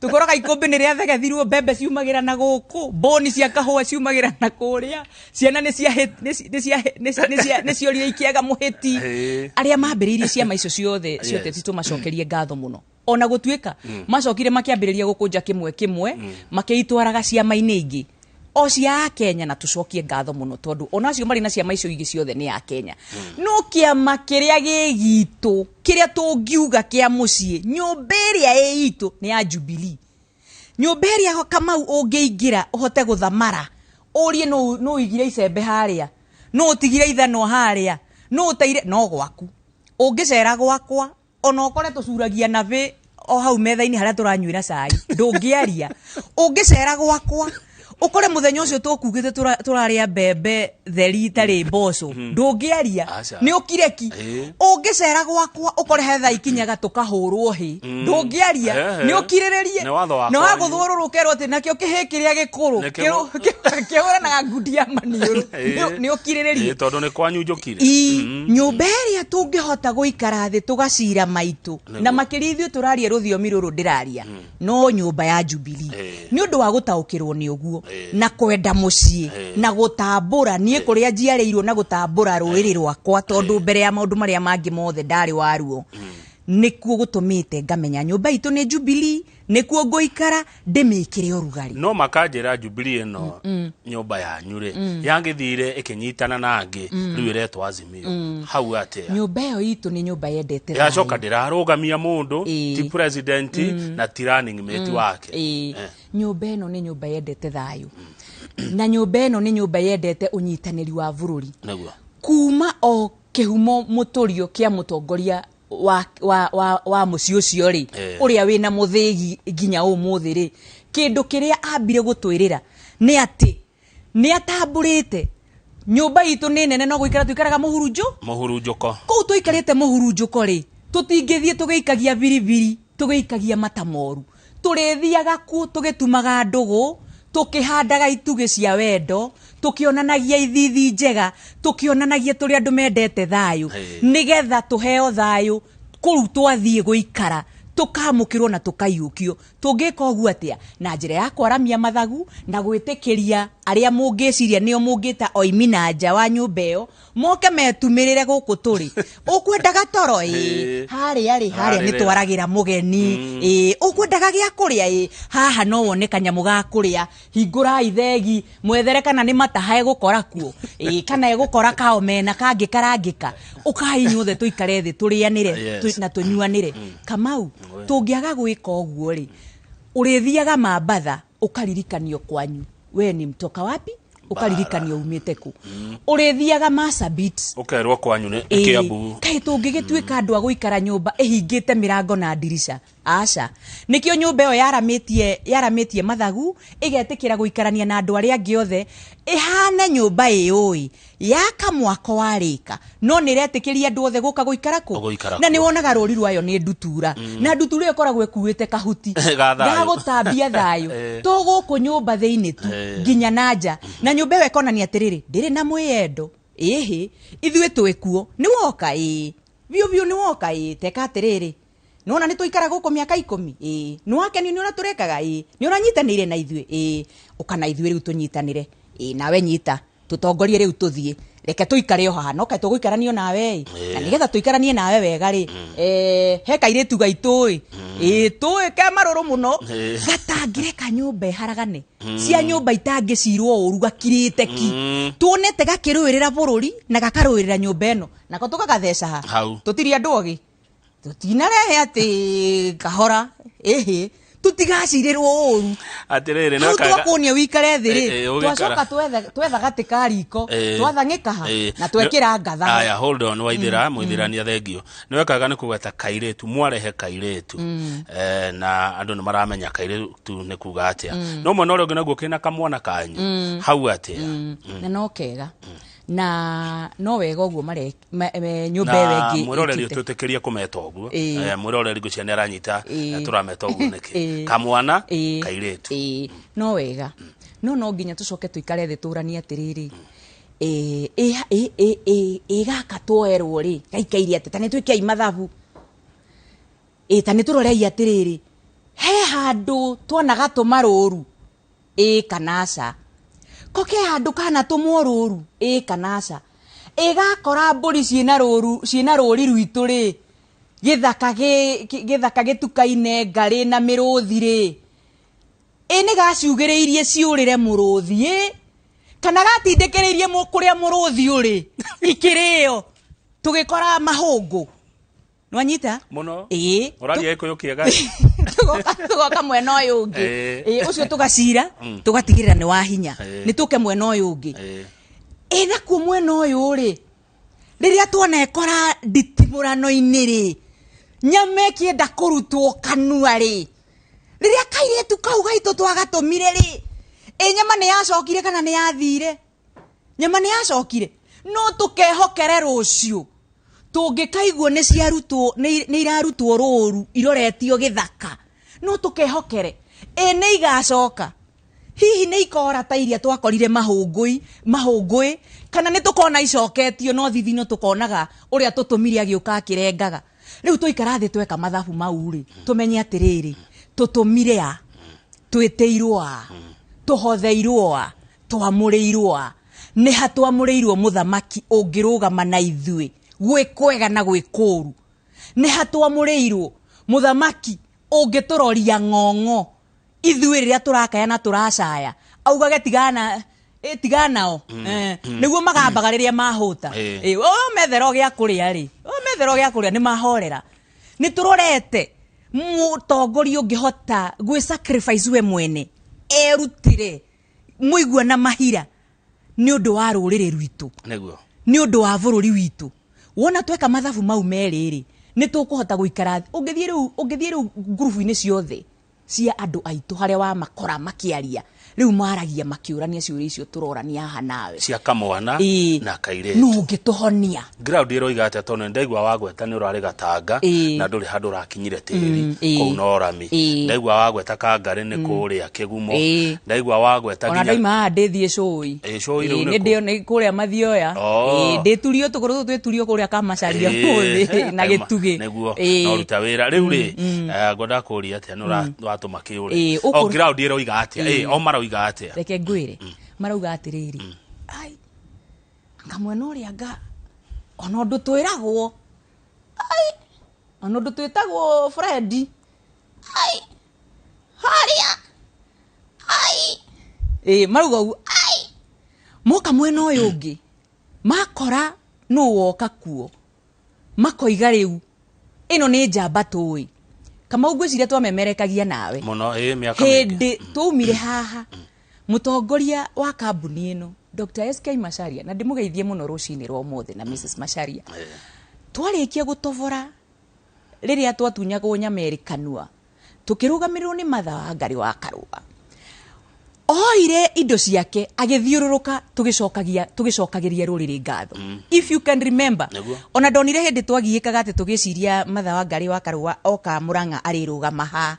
tũkoraga ikũmbĩ nĩ rĩathegethirwo, mbembe ciumagĩra na gũkũ, mbũni cia kahũa ciumagĩra na kũrĩa, ciana nĩ nĩ ciorire ikĩaga mũhĩti. Arĩa mambĩrĩirie ciama icio ciothe cia ũteti, tũmacokerie ngatho mũno, ona gũtuĩka macokire makĩambĩrĩria gũkũnja kĩmwe kĩmwe makĩitwaraga ciama-inĩ ingĩ o cia Akenya, na tũcokie ngatho mũno tondũ ona acio marĩ na ciama icio ingĩ ciothe nĩ Akenya. No kĩama kĩrĩa gĩ gitũ, kĩrĩa tũngiuga kĩa mũciĩ, nyũmba ĩrĩa ĩ itũ, nĩ ya Jubilee. Nyũmba ĩrĩa, Kamau, ũngĩingĩra ũhote gũthamara ũrie nũ ũigire icembe harĩa, nũ ũtigire ithanwa harĩa, nũ ũteire, no gwaku. Ũngĩcera gwakwa ona ũkore tũcuragia nabĩ o hau metha-inĩ harĩa tũranyuĩra cai, ndũngĩaria. Ũngĩcera gwakwa ũkore mũthenya ũcio tũkugĩte tũrarĩa mbembe theri itarĩ mboco, ndũngĩaria. Aca. Nĩ ũkireki. Ũngĩcera gwakwa ũkore he thaa ikinyaga tũkahũrwo hĩ, ndũngĩaria. Nĩ ũkirĩrĩrie. Nĩ watho wa Nĩ kwanyu. wagũthwo rũkerwo atĩ nakĩo kĩhĩ kĩrĩa gĩkũrũ Nĩ kĩhũ- kĩhũranaga ngundi ya maniũrũ. Nĩ ũkirĩrĩrie. Ĩĩ, tondũ nĩ kwanyu njũkire. I nyũmba ĩrĩa tũngĩhota gũikara thĩ tũgacira maitũ na makĩria ithuĩ tũraria rũthiomi rũrũ ndĩraria, no nyũmba ya Jubilee. Nĩ ũndũ wa gũtaũkĩrwo nĩ ũguo na kwenda mũciĩ na gũtambũra niĩ kũrĩa njiarĩirwo na gũtambũra rũrĩrĩ rwakwa, tondũ mbere ya maũndũ marĩa mangĩ mothe ndarĩ waruo, nĩkuo gũtũmĩte ngamenya nyũmba itũ nĩ Jubilee, nĩkuo ngũikara ndĩmĩkĩre ũrugarĩ. No makanjĩra Jubilee ĩno nyũmba yanyu rĩ, yagĩthire ĩkĩnyitana na angĩ, rĩu ĩretwo Azimio, hau atĩa? Nyũmba ĩyo itũ nĩ nyũmba yendete Yacoka thayũ. ndĩrarũgamia mũndũ, ti president na ti running mate wake. Nyũmba ĩno nĩ nyũmba yendete thayũ, na nyũmba ĩno nĩ nyũmba yendete ũnyitanĩri wa bũrũri. Kuma o kĩhumo mũtũrio kĩa mũtongoria wa mũciĩ ũcio rĩ, ũrĩa wĩna mũthĩgi nginya ũmũthĩ rĩ, kĩndũ kĩrĩa ambire gũtwĩrĩra nĩ atĩ nĩ atambũrĩte nyũmba itũ nĩ nene, no gũikara tũikaraga mũhurunjũ. Mũhurunjũko. Kũu tũikarĩte mũhurunjũko rĩ, tũtingĩthiĩ tũgĩikagia biribiri, tũgĩikagia mata moru, tũrĩthiaga kuo tũgĩtumaga ndũgũ, tũkĩhandaga itugĩ cia wendo, tũkĩonanagia ithithi njega, tũkĩonanagia tũrĩ andũ mendete thayũ, nĩgetha tũheo thayũ kũu twathiĩ gũikara, tũkamũkĩrwo na tũkaiyũkio. Tũngĩka ũguo atĩa? Na njĩra ya kwaramia mathagu na gwĩtĩkĩria arĩa mũngĩciria nĩo mũngĩta oimi na nja wa nyũmba ĩyo moke metumĩrĩre gũkũ tũrĩ. Ũkwendaga toro ĩ, harĩa rĩ, harĩa nĩ Harĩrĩra. twaragĩra mũgeni ĩ. Ũkwendaga gĩa kũrĩa ĩ, haha no wone kanyamũ ga kũrĩa. Hingũrai thegi mwethere kana nĩ mataha egũkora kuo ĩ, kana egũkora kaomena kangĩ karangĩka. Ũkai inyuothe tũikare thĩ tũrĩanĩre na tũnyuanĩre. Kamau, tũngĩaga gwĩka ũguo rĩ, ũrĩthiaga Mambatha ũkaririkanio kwanyu we ni mtoka wapi, ũkaririkanio umĩte kũ. Ũrĩthiaga Marsabit ũkerwo kwanyu nĩ Kĩambu. Kaĩ tũngĩgĩtuĩka andũ a gũikara nyũmba ĩhingĩte mĩrango na ndirica? Aca. Nĩkĩo nyũmba ĩyo yaramĩtie mathagu, ĩgetĩkĩra gũikarania na andũ arĩa angĩ othe, ĩhane nyũmba ĩyũĩ yaka mwako warĩka, no nĩ ĩretĩkĩria andũ othe gũka gũikara kũ Gũikara na nĩ kuo. Wonaga rũri rwayo nĩ ndutura, na ndutura ĩyo ĩkoragwo ĩkuĩte kahuti Ga thayũ. Ga gũtambia thayũ to gũkũ nyũmba thĩinĩ tu, nginya na nja. Na nyũmba ĩyo ĩkonania atĩrĩrĩ, ndĩrĩ na mwĩyendo. Ĩhĩ, ithuĩ twĩkuo, nĩ woka? Ĩĩ, biũ biũ, nĩ woka. Ĩĩ, teka atĩrĩrĩ, nĩwona nĩ tũikara gũkũ mĩaka 10. Ĩĩ, nĩ wakenio nĩ ũrĩa tũrekaga? Ĩĩ. Nĩ ũranyitanĩire na ithuĩ? Ĩĩ. Ũka na ithuĩ rĩu tũnyitanĩre. Ĩĩ, nawe nyita tũtongorie rĩu tũthiĩ. Reke tũikare o haha, no kaĩ tũgũikaranio nawe ĩ, na nĩgetha tũikaranie nawe wega rĩ, he kairĩtu gaitũ ĩ, ĩĩ, tũĩ ke marũrũ mũno, gatangĩreka nyũmba ĩharagane, cia nyũmba itangĩcirwo ũru, gakirĩte ki, tuonete gakĩrũĩrĩra bũrũri na gakarũĩrĩra nyũmba ĩno, nako tũgagatheca ha. Hau. Tũtiri andũ ogĩ, tũtinarehe atĩ kahora, ĩhĩ, tũtigacirĩrwo ũru. Atĩrĩrĩ, hau no kaga- twakuonia wikare thĩ Eh, rĩ, eh, ũgĩikara. twacoka twetha gatĩ ka riko, twathang'ĩka ha na twekĩra ngatha. Aya, hold on, Waithĩra mũithĩrania, thengio. Nĩ wekaga nĩ kũgweta kairĩtu, mwarehe kairĩtu, na andũ nĩ maramenya kairĩtu nĩ kuga atĩa, no mwena ũrĩa ũngĩ naguo kĩna kamwana kanyu hau atĩa? Na no kega na no wega ũguo mare nyũmba ĩyo Na ĩngĩ mwĩroreri, ĩkĩte. ũtwĩtĩkĩrie kũmeta ũguo. Mwĩroreri ngũcia nĩ aranyita. Tũrameta ũguo nĩkĩ? Kamwana, kairĩtu. Ĩĩ, no wega, no nginya tũcoke tũikare thĩ tũranie atĩrĩrĩ, ĩ ĩ ĩ ĩ ĩ gaka twoerwo rĩ, gaikaire atĩ ta nĩ twĩkei mathabu, ĩ ta nĩ tũrorei atĩrĩrĩ, he handũ twanagatũma rũru, ĩ kana aca? Ko ke handũ kanatũmwo rũru, ĩ kana aca? Ĩ gakora mbũri ciĩna rũru, ciĩna rũri rwitũ rĩ, gĩthaka gĩthaka gĩtukaine ngarĩ na mĩrũthi rĩ, ĩ nĩ gaciugĩrĩirie ciũrĩre mũrũthi, ĩ kana gatindĩkĩrĩirie kũrĩa mũrũthi ũrĩ ikĩrĩo, tũgĩkora mahũngũ? Nĩwanyita? Mũno. Ĩĩ. Ũraria gĩkũyũ kĩega. Tũgoka mwena ũyũ ũngĩ. Ĩĩ, ũcio tũgacira, tũgatigĩrĩra nĩ wa hinya. Nĩ tũke mwena ũyũ ũngĩ. Ĩ nakuo mwena ũyũ rĩ, rĩrĩa tuona ĩkora nditimũrano-inĩ rĩ, nyama ĩkĩenda kũrutwo kanua rĩ, rĩrĩa kairĩtu kau gaitũ twagatũmire rĩ, ĩ nyama nĩ yacokire kana nĩ yathire? Nyama nĩ yacokire? No tũkehokere rũciũ tũngĩkaiguo nĩ ciarutwo, nĩ irarutwo rũru iroretio gĩthaka, no tũkehokere ĩ nĩ igacoka? Hihi nĩ ikora ta iria twakorire mahũngũi mahũngũĩ, kana nĩ tũkona icoketio no thithino tũkonaga ũrĩa tũtũmire agĩũka akĩrengaga? Rĩu twaikara thĩ tweka mathabu mau rĩ, tũmenye atĩrĩrĩ, tũtũmire a, twĩtĩirwo a, tũhotheirwo a, twamũrĩirwo a, nĩ ha twamũrĩirwo mũthamaki ũngĩrũgama na ithuĩ gwĩ kwega na gwĩ kũũru? Nĩ ha twamũrĩirwo mũthamaki ũngĩtũroria ng'ong'o ithuĩ rĩrĩa tũrakaya na tũracaya, augage tigana, tiganao, nĩguo magambaga rĩrĩa mahũta? O methero gĩa kũrĩa rĩ, o methero gĩa kũrĩa nĩ mahorera. Nĩ tũrorete mũtongoria ũngĩhota gwĩ sacrifice we mwene, erutĩre mũigua na mahira nĩ ũndũ wa rũrĩrĩ rwitũ, nĩ ũndũ wa bũrũri witũ. Wona tweka mathabu mau merĩ rĩ, nĩ tũkũhota gũikara thĩ. Ũngĩthiĩ rĩu ngurubu-inĩ ciothe cia andũ aitũ harĩa wamakora makĩaria, rĩu maragia makĩũrania ciũria icio tũrorania haha nawe. Cia kamwana na kairĩtu. Nũ ũngĩtũhonia? Ground ĩroiga atĩa? Tondũ nĩ ndaigua wagweta nĩ ũrarĩ gatanga na ndũrĩ handũ ũrakinyire tĩri kũu Norami. Ndaigua wagweta Kangarĩ nĩ kũrĩa Kĩgumo. Ndaigua wagweta ona nginya ndaima haha ndĩthiĩ cũi. Ĩ, cũi rĩu nĩ nĩ kũ? Ndĩ nĩ kũrĩa Mathioya. Oh. Ĩ, ndĩturio tũkũrũ tũtũ twĩturio kũrĩa Kamacaria mũthĩ na Gĩtugĩ. Nĩguo na ũruta wĩra rĩu rĩ, ngwendaga kũũria atĩa, nĩ watũma kĩũrĩ o ground ĩroiga atĩa? O maroiga atĩa? Reke ngwĩre, marauga atĩrĩrĩ, ai anga mwena ũrĩa anga ona ũndũ twĩragwo, ai ona ũndũ twĩtagwo Fredi, ai harĩa, ai ĩ marauga ũguo. Ai moka mwena ũyũ ũngĩ makora nũ woka kuo, makoiga rĩu ĩno nĩ njamba tũĩ. Kamau, ngwĩciria twamemerekagia nawe mũno, ĩ mĩaka mĩingĩ. Hĩndĩ twaumire haha, mũtongoria wa kambuni ĩno Dr. SK Macharia, na ndĩmũgeithie mũno rũcinĩ rwa ũmũthĩ, na Mrs Macharia, twarĩkia gũtobora rĩrĩa twatunyagwo nyama ĩrĩ kanua, tũkĩrũgamĩrĩrwo nĩ Martha Wangari wa Karũa. Oire indo ciake agĩthiũrũrũka, tũgĩcokagia tũgĩcokagĩria rũrĩrĩ ngatho, if you can remember. Ona ndonire hĩndĩ twagiĩkaga atĩ tũgĩciria Matha wa Ngarĩ wa Karũa oka Mũrang'a arĩrũgama ha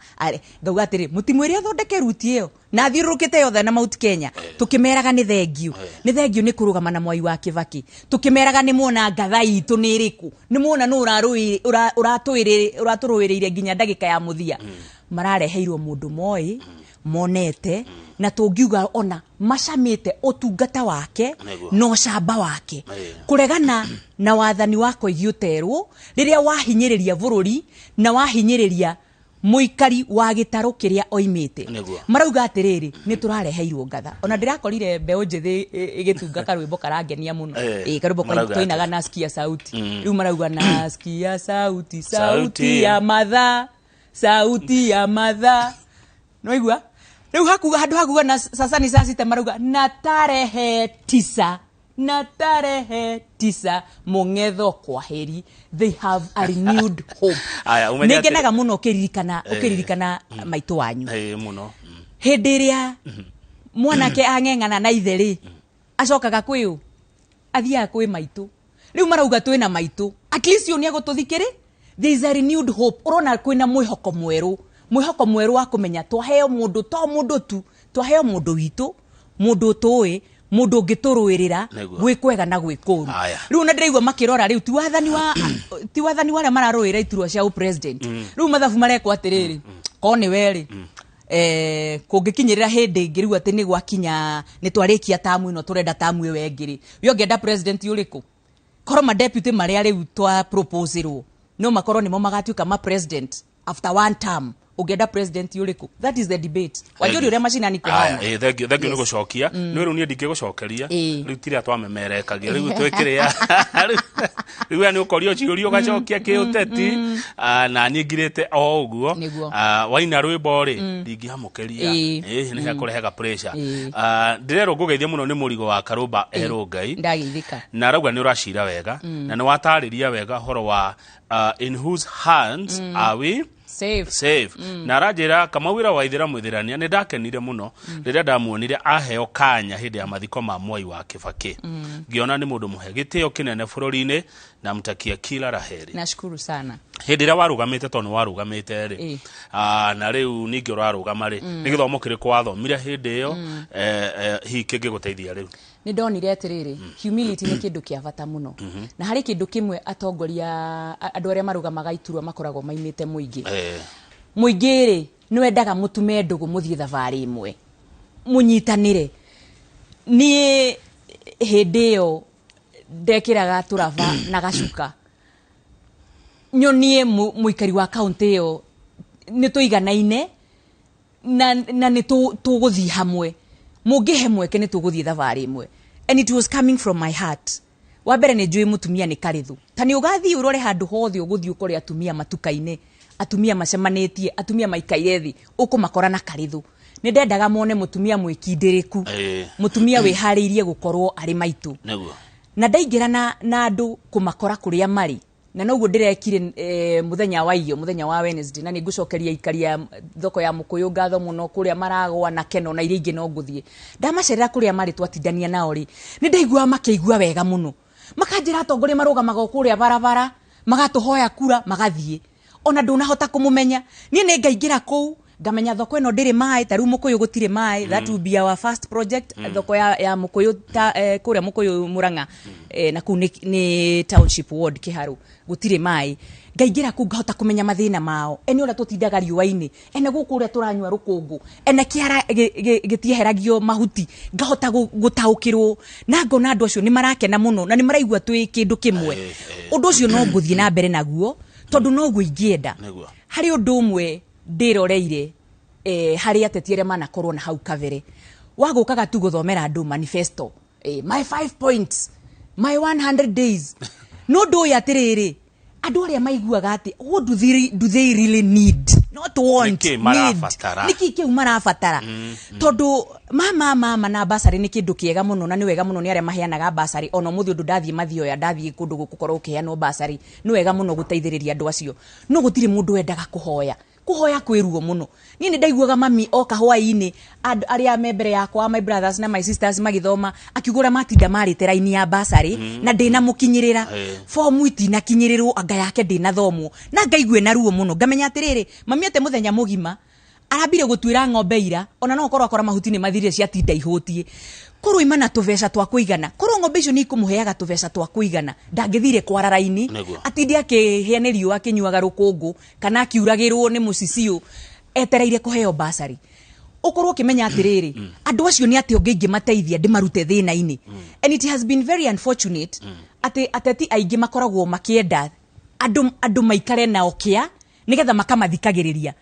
ngauga atĩrĩ, mũtimwĩre athondeke ruti ĩyo na athiũrũrũkĩte yothe na Mount Kenya, tũkĩmeraga nĩ thengiũ, nĩ thengiũ nĩ kũrũgama na Mwai wa Kĩbakĩ, tũkĩmeraga nĩ muona ngatha itũ nĩ ĩrĩkũ, nĩ muona nũ ũratũrũĩrĩire nginya ndagĩka ya mũthia. Marareheirwo mũndũ moĩ monete na tũngiuga ona macamĩte ũtungata wake na ũcamba wake kũregana na wathani wa Koigi ũterwo rĩrĩa wahinyĩrĩria bũrũri na wahinyĩrĩria mũikari wa gĩtarũ kĩrĩa oimĩte. Marauga atĩrĩrĩ, nĩ tũrareheirwo ngatha. Ona ndĩrakorire mbeũ njĩthĩ ĩgĩtunga karwĩmbo karangenia mũno. Ĩ karwĩmbo Marauga twainaga atĩa? Nasikia sauti. Rĩu marauga nasikia sauti, sauti Sauti. ya Matha, sauti ya Matha. Nĩwaigua rĩu hakuga handũ hakuga na sasa ni saa sita, marauga na tarehe 9, na tarehe 9 mũng'etho kwaheri. They have a renewed hope. Aya, ũmenye nĩ ngenaga mũno ũkĩririkana ũkĩririkana maitũ wanyu. Ĩĩ, mũno. Hĩndĩ ĩrĩa mwanake ang'eng'ana na ithe rĩ, acokaga kwĩ ũ? Athiaga kwĩ maitũ. Rĩu marauga twĩna maitũ, at least ũyũ nĩ egũtũthikĩrĩ. There is a renewed hope. Ũrona kwĩna mwĩhoko mwerũ, mwĩhoko mwerũ wa kũmenya twaheo mũndũ, to mũndũ tu, twaheo mũndũ witũ, mũndũ tũĩ, mũndũ ũngĩtũrũĩrĩra gwĩ kwega na gwĩ kũru. Rĩu ona ndĩraigua makĩrora rĩu ti wathani wa arĩa mararũĩra iturwa cia president. Rĩu mathabu marekwo atĩrĩrĩ, ko nĩ we rĩ, kũngĩkinyĩrĩra hĩndĩ ĩngĩ rĩu atĩ nĩ gwakinya nĩ twarĩkia tamu ĩno, tũrenda tamu ĩyo ĩngĩ rĩ, we ũngĩenda president ũrĩkũ? Korwo ma deputy marĩa rĩu twa proposerwo no makorwo nĩmo magatuĩka ma president after one term, ũngĩenda president ũrĩkũ? That is the debate. Wanjũri ũrĩa macinani kũhana. Ĩĩ, thank you, thank you nĩ gũcokia. Nĩ rĩu niĩ ndingĩgũcokeria. Rĩu tiria twamemerekagia rĩu twĩkĩrĩa rĩu we nĩ ũkorio ciũria ũgacokia kĩũteti. Ah, na niĩ ngirĩte o ũguo. Ah, waina rwĩmbo rĩ, ndingĩamũkĩria. Ĩĩ, nĩ hekũrehaga pressure. Ah, ndĩrerwo ngũgeithie mũno nĩ mũrigo wa Karũmba erũ Ngai. Ndageithĩka. Na arauga nĩ ũracira wega na nĩ watarĩria wega ũhoro wa in whose hands are we safe. Safe. Na aranjĩra Kamau wĩra wa ithĩra mwĩthĩrania, nĩ ndakenire mũno rĩrĩa ndamuonire aheo kanya hĩndĩ ya mathiko ma Mwai wa Kĩbakĩ, ngĩona nĩ mũndũ mũhe gĩtĩo kĩnene bũrũri-inĩ, na mtakia kila laheri. Nashukuru sana. Hĩndĩ ĩrĩa warũgamĩte, tondũ nĩ warũgamĩte rĩ, na rĩu ningĩ ũrarũgama rĩ, nĩ gĩthomo kĩrĩkũ wathomire hĩndĩ ĩyo hihi kĩngĩgũteithia rĩu? Nĩ ndonire atĩrĩrĩ, humility nĩ kĩndũ kĩa bata mũno, na harĩ kĩndũ kĩmwe atongoria andũ arĩa marũgamaga iturwa makoragwo maimĩte mũingĩ. Mũingĩ rĩ, nĩ wendaga mũtume ndũgũ, mũthiĩ thabarĩ ĩmwe, mũnyitanĩre. Niĩ hĩndĩ ĩyo ndekĩraga tũraba na gacuka nyonie mũikari wa kaũntĩ ĩyo nĩ tũiganaine na nĩ tũgũthiĩ hamwe, mũngĩhe mweke nĩ tũgũthiĩ thabarĩ ĩmwe, and it was coming from my heart. Wa mbere, nĩ njũĩ mũtumia nĩ karĩthũ, ta nĩ ũgathiĩ ũrore handũ hothe ũgũthiĩ ũkore atumia matuka-inĩ, atumia macemanĩtie, atumia maikaire thĩ, ũkũmakora na karĩthũ. Nĩ ndendaga mone mũtumia mwĩkindĩrĩku, mũtumia wĩharĩirie gũkorwo arĩ maitũ. Na ndaingĩra na andũ kũmakora kũrĩa marĩ, na noguo ndĩrekire mũthenya wa iyo, mũthenya wa Wednesday, na nĩ ngũcokeria aikari a thoko ya Mũkũyũ ngatho mũno kũrĩa maragwa na keno na iria ingĩ no ngũthiĩ ndamacerera kũrĩa marĩ, twatindania nao rĩ, nĩ ndaiguaga makĩigua wega mũno, makanjĩra atongoria marũgamaga o kũrĩa barabara magatũhoya kura magathiĩ, ona ndũnahota kũmũmenya. Niĩ nĩ ngaingĩra kũu ngamenya thoko ĩno ndĩrĩ maĩ, ta rĩu Mũkũyũ gũtirĩ maĩ. That will be our first project, thoko ya Mũkũyũ ta, kũrĩa Mũkũyũ Mũrang'a, na kũu nĩ township ward Kĩharũ, gũtirĩ maĩ. Ngaingĩra kũu ngahota kũmenya mathĩna mao, ene ũrĩa tũtindaga riũa-inĩ, ene gũkũ ũrĩa tũranyua rũkũngũ, ene kĩara gĩtieheragio mahuti, ngahota gũtaũkĩrwo na ngona andũ acio nĩ marakena mũno na nĩ maraigua twĩ kĩndũ kĩmwe. Ũndũ ũcio no ngũthiĩ na mbere naguo tondũ noguo ingĩenda. Harĩ ũndũ ũmwe ndĩroreire harĩ ateti arĩa manakorwo na hau kabere, wagũkaga tu gũthomera andũ manifesto, my 5 points, my 100 days. No ũndũ ũyũ atĩrĩrĩ, andũ arĩa maiguaga atĩ what do they really need, not want. Nĩkĩ need. marabatara? Nĩkĩ kĩu marabatara? Tondũ mama na basarĩ nĩ kĩndũ kĩega mũno na nĩ wega mũno nĩ arĩa maheanaga basarĩ. Ona ũmũthĩ ũndũ ndathiĩ mathioya, ndathiĩ kũndũ gũkũkorwo ũkĩheanwo basarĩ, nĩ wega mũno gũteithĩrĩria andũ acio, no gũtirĩ mũndũ wendaga kũhoya. Kũhoya kwĩ ruo mũno. Niĩ nĩ ndaiguaga mami oka hwaĩ-inĩ, andũ arĩa me mbere yakwa, my brothers na my sisters magĩthoma, akiuga ũrĩa matinda marĩte raini ya basarĩ na ndĩnamũkinyĩrĩra. Bomu itinakinyĩrĩrwo, anga yake ndĩnathomwo. Na ngaigua ĩna ruo mũno. Ngamenya atĩrĩrĩ, mami ate mũthenya mũgima arambire gũtuĩra ng'ombe ira, ona no ũkorwo akora mahuti nĩ mathirire ciatinda ihũtiĩ. Korwo ima na tũbeca twa kũigana, korwo ng'ombe icio nĩ ikũmũheaga tũbeca twa kũigana, ndangĩthire kwara raini, atinde akĩhĩa nĩ riũa akĩnyuaga rũkũngũ, kana akiuragĩrwo nĩ mũciciũ etereire kũheo basarĩ. Ũkorwo ũkĩmenya atĩrĩrĩ, andũ acio nĩ atĩa ũngĩ ingĩmateithia ndĩmarute thĩna-inĩ. And it has been very unfortunate atĩ ateti aingĩ makoragwo makĩenda andũ maikare nao kĩa nĩgetha makamathikagĩrĩria.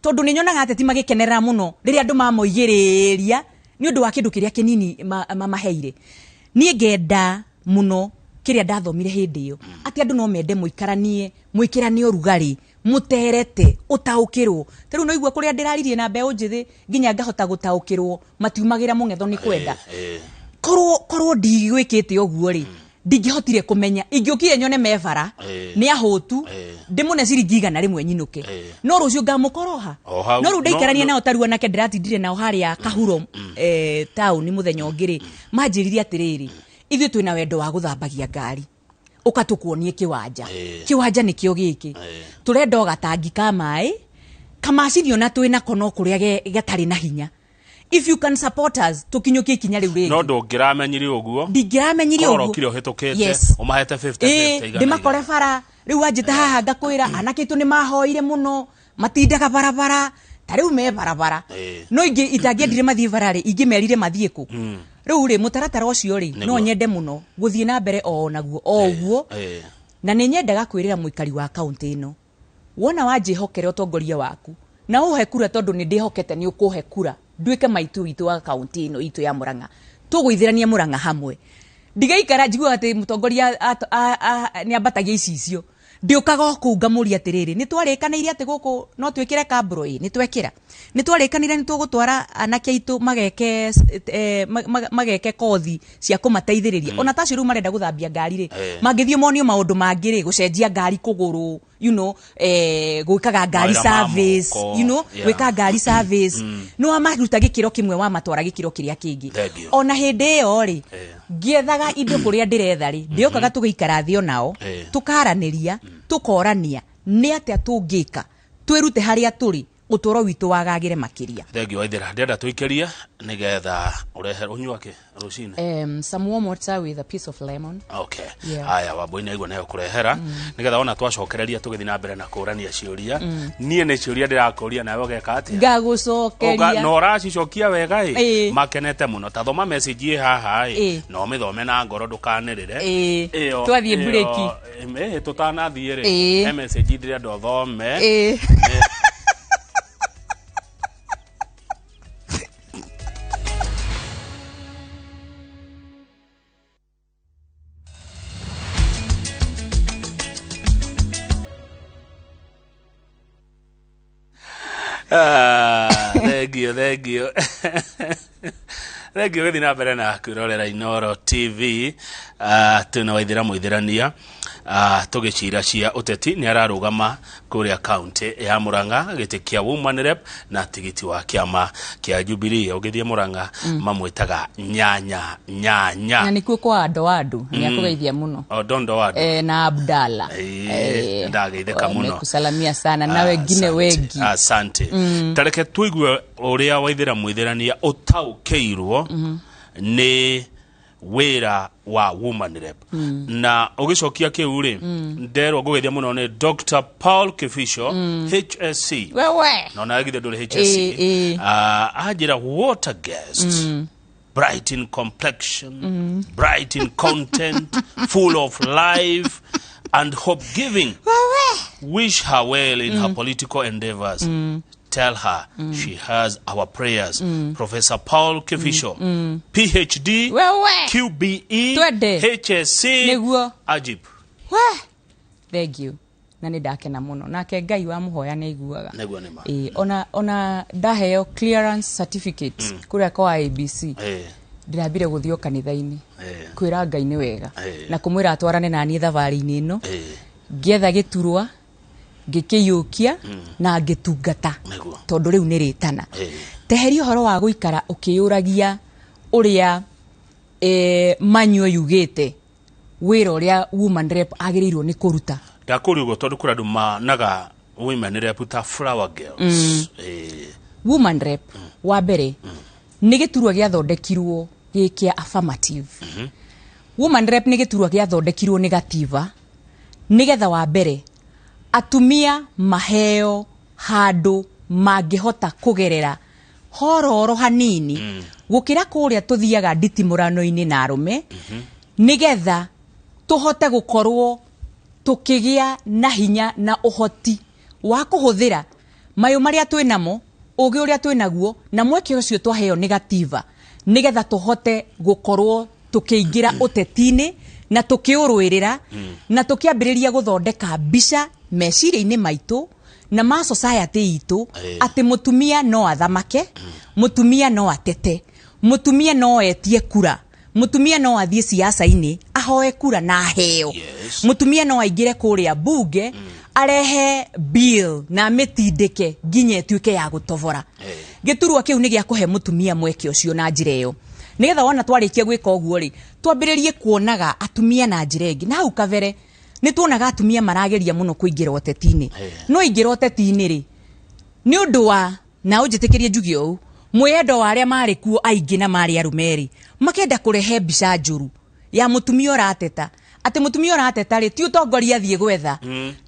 Tondũ nĩ nyonaga ateti magĩkenerera mũno rĩrĩa andũ mamoigĩrĩria nĩ ũndũ wa kĩndũ kĩrĩa kĩnini mamaheire. Niĩ ngenda mũno kĩrĩa ndathomire hĩndĩ ĩyo, atĩ andũ no mende mũikaranie, mwĩkĩrane ũrugarĩ, mũterete, ũtaũkĩrwo. Ta rĩu no igua kũrĩa ndĩraririe na mbeũ njĩthĩ nginya ngahota gũtaũkĩrwo, matiumagĩra mũng'etho nĩ kwenda. Korwo ndigwĩkĩte ũguo rĩ, ndingĩhotire kũmenya. Ingĩũkire nyone me bara, nĩ ahũtu, ndĩmũne ciringi 100 nyinũke. No rũciũ ngamũkoroha. No rĩu ndaikarania nao ta rĩu anake ndĩratindire nao harĩa Kahuro, taũni mũthenya ũngĩ rĩ, manjĩrire atĩrĩrĩ, ithuĩ twĩna wendo wa gũthambagia ngari. Ũka tũkuonie kĩwanja. Kĩwanja nĩkĩo gĩkĩ. Tũrenda o gatangi ka maĩ, kamacini ona twĩnako no kũrĩa gatarĩ na hinya. If you can support us, tũkinyũkie ikinya rĩu rĩngĩ. No ndũngĩramenyire ũguo. Ndingĩramenyire ũguo. Korwo ũkire ũhĩtũkĩte, ũmahete 50-50 igana. Ndĩmakore bara, rĩu wanjĩta haha ngakwĩra, anake aitũ nĩ mahoire mũno, matindaga barabara, ta rĩu me barabara. No ingĩ itangĩendire mathiĩ bara rĩ, ingĩmerire mathiĩ kũ? Rĩu rĩ, mũtaratara ũcio rĩ, no nyende mũno gũthiĩ na mbere o naguo, o ũguo. Na nĩ nyendaga kwĩrĩra mũikari wa kaũntĩ ĩno, wona wanjĩhokere ũtongoria waku, na ũhe kura tondũ nĩ ndĩhokete nĩ ũkũhe kura, nduĩke maitũ witũ wa kaũntĩ ĩno itũ ya Murang'a. Tũgũithĩrania Murang'a hamwe. Ndigaikara njiguaga atĩ mũtongoria nĩ ambatagia icicio. Ndĩũkaga o kũu ngamũria atĩrĩrĩ, nĩ twarĩkanĩire atĩ gũkũ no twĩkĩre kambũro? Ĩ, nĩ twekĩra. Nĩ twarĩkanĩire nĩ tũgũtwara anake aitũ mageke kothi cia kũmateithĩrĩria. Ona ta acio rĩu marenda gũthambia ngari rĩ, mangĩthiĩ monio maũndũ mangĩ rĩ, gũcenjia ngari kũgũrũ, you know, gwĩkaga ngari service, you know, gwĩka ngari service. Nĩ wamaruta gĩkĩro kĩmwe wamatwara gĩkĩro kĩrĩa kĩngĩ. Ona hĩndĩ ĩyo rĩ, ngĩethaga indo kũrĩa ndĩretha rĩ, ndĩũkaga tũgĩikara thĩ onao, tũkaranĩria, tũkorania nĩ atĩa tũngĩka, twĩrute harĩa tũrĩ, ũtũũro witũ wagagĩre makĩria. Thengiũ Waithera, ndĩrenda tũikĩrie nĩgetha ũrehe ũnyua kĩ rũcinĩ? Some warm water with a piece of lemon. Okay. Haya, Wambui nĩ aigua nĩyo kũrehera nĩgetha ona twacokereria tũgĩthiĩ na mbere na kũrania ciũria. Niĩ nĩ ciũria ndĩrakũria nawe ũgeka atĩa? Ngagũcokeria. Na ũracicokia wega ĩ, makenete mũno. Ta thoma message ĩ haha ĩ, na ũmĩthome na ngoro ndũkanĩrĩre. Twathiĩ break. Tũtanathiĩ rĩ, he message ndĩrenda ũthome. Thank you. Thank you gũthiĩ na mbere na kwĩrorera Inooro TV. Twĩna Waithera Mũithĩrania, tũgĩcira cia ũteti. Nĩ ararũgama kũrĩa kaunti ya Murang'a gĩtĩ kĩa Woman Rep na tigiti wa kĩama kĩa Jubilee. Ũngĩthiĩ Murang'a mamwĩtaga nyanya nyanya. Na nĩkuo kwa andũ andũ nĩ akũgeithia mũno. Odondo andũ. Na Abdalla. Ndageithĩka mũno. Nimekusalamia sana na wengine wengi. Asante. Tareke tuigue ũrĩa Waithera Mũithĩrania ũtaũkĩirwo nĩ wĩra wa Woman Rep. Na ũgĩcokia kĩu rĩ, nderwo ngũgeithia mũno nĩ Dr. Paul Kibicho, HSC. Wewe. Na ona githĩ ndũrĩ HSC. Anjĩra what a guest. Bright in complexion, bright in content, full of life and hope giving. Wish her well in her political endeavors. Tell her she has our prayers. Professor Paul Kibicho, PhD, QBE, HSC, Ajib. Thank you. Na nĩ ndakena mũno. Nake Ngai wa mũhoya nĩ aiguaga. Nĩguo nĩ ma. Ona ndaheo clearance certificate kũrĩa kwa ABC. Ndĩrambire gũthiĩ o kanitha-inĩ. Kwĩra Ngai nĩ wega. Na kũmwĩra atwarane na niĩ thabarĩ-inĩ ĩno. Ngĩetha gĩturwa. Ngĩkĩiyũkia na ngĩtungata. Tondũ rĩu nĩ rĩtana. Teheria ũhoro wa gũikara ũkĩyũragia ũrĩa manyuo yugĩte wĩra ũrĩa woman rep agĩrĩirwo nĩ kũruta. Ndakũria ũguo tondũ kũrĩ andũ managa women rep ta flower girls. Woman rep wa mbere nĩ gĩturwa gĩathondekirwo gĩ kĩa affirmative. Woman rep nĩ gĩturwa gĩathondekirwo nĩ gatiba nĩgetha wa mbere atumia maheo handũ mangĩhota kũgerera hororo hanini gũkĩra kũrĩa tũthiaga nditimũrano-inĩ na arũme, nĩgetha tũhote gũkorwo tũkĩgĩa na hinya na ũhoti wa kũhũthĩra mayũ marĩa twĩ namo, ũgĩ ũrĩa twĩ naguo, na mweke ũcio twaheo nĩ gatiba, nĩgetha tũhote gũkorwo tũkĩingĩra ũteti-inĩ na tũkĩũrũĩrĩra na tũkĩambĩrĩria gũthondeka mbica meciria-inĩ maitũ na ma society itũ atĩ mũtumia no athamake, mũtumia no atete, mũtumia no etie kura, mũtumia no athiĩ siasa-inĩ ahoe kura na aheo, mũtumia no aingĩre kũrĩa bunge arehe bill na amĩtindĩke nginya ĩtuĩke ya gũtobora. Gĩturwa kĩu nĩ gĩa kũhe mũtumia mweke ũcio na njĩra ĩyo, nĩgetha wona twarĩkia gwĩka ũguo rĩ, twambĩrĩrie kuonaga atumia na njĩra ĩngĩ. Na hau kabere nĩ tuonaga atumia marageria mũno kũingĩra ũteti-inĩ, no ingĩra ũteti-inĩ rĩ, nĩ ũndũ wa na ũnjĩtĩkĩrie njuge ũũ, mwĩyendo wa arĩa marĩ kuo aingĩ na marĩ arũme rĩ, makenda kũrehe mbica njũru ya mũtumia ũrateta, atĩ mũtumia ũrateta rĩ ti ũtongoria athiĩ gwetha,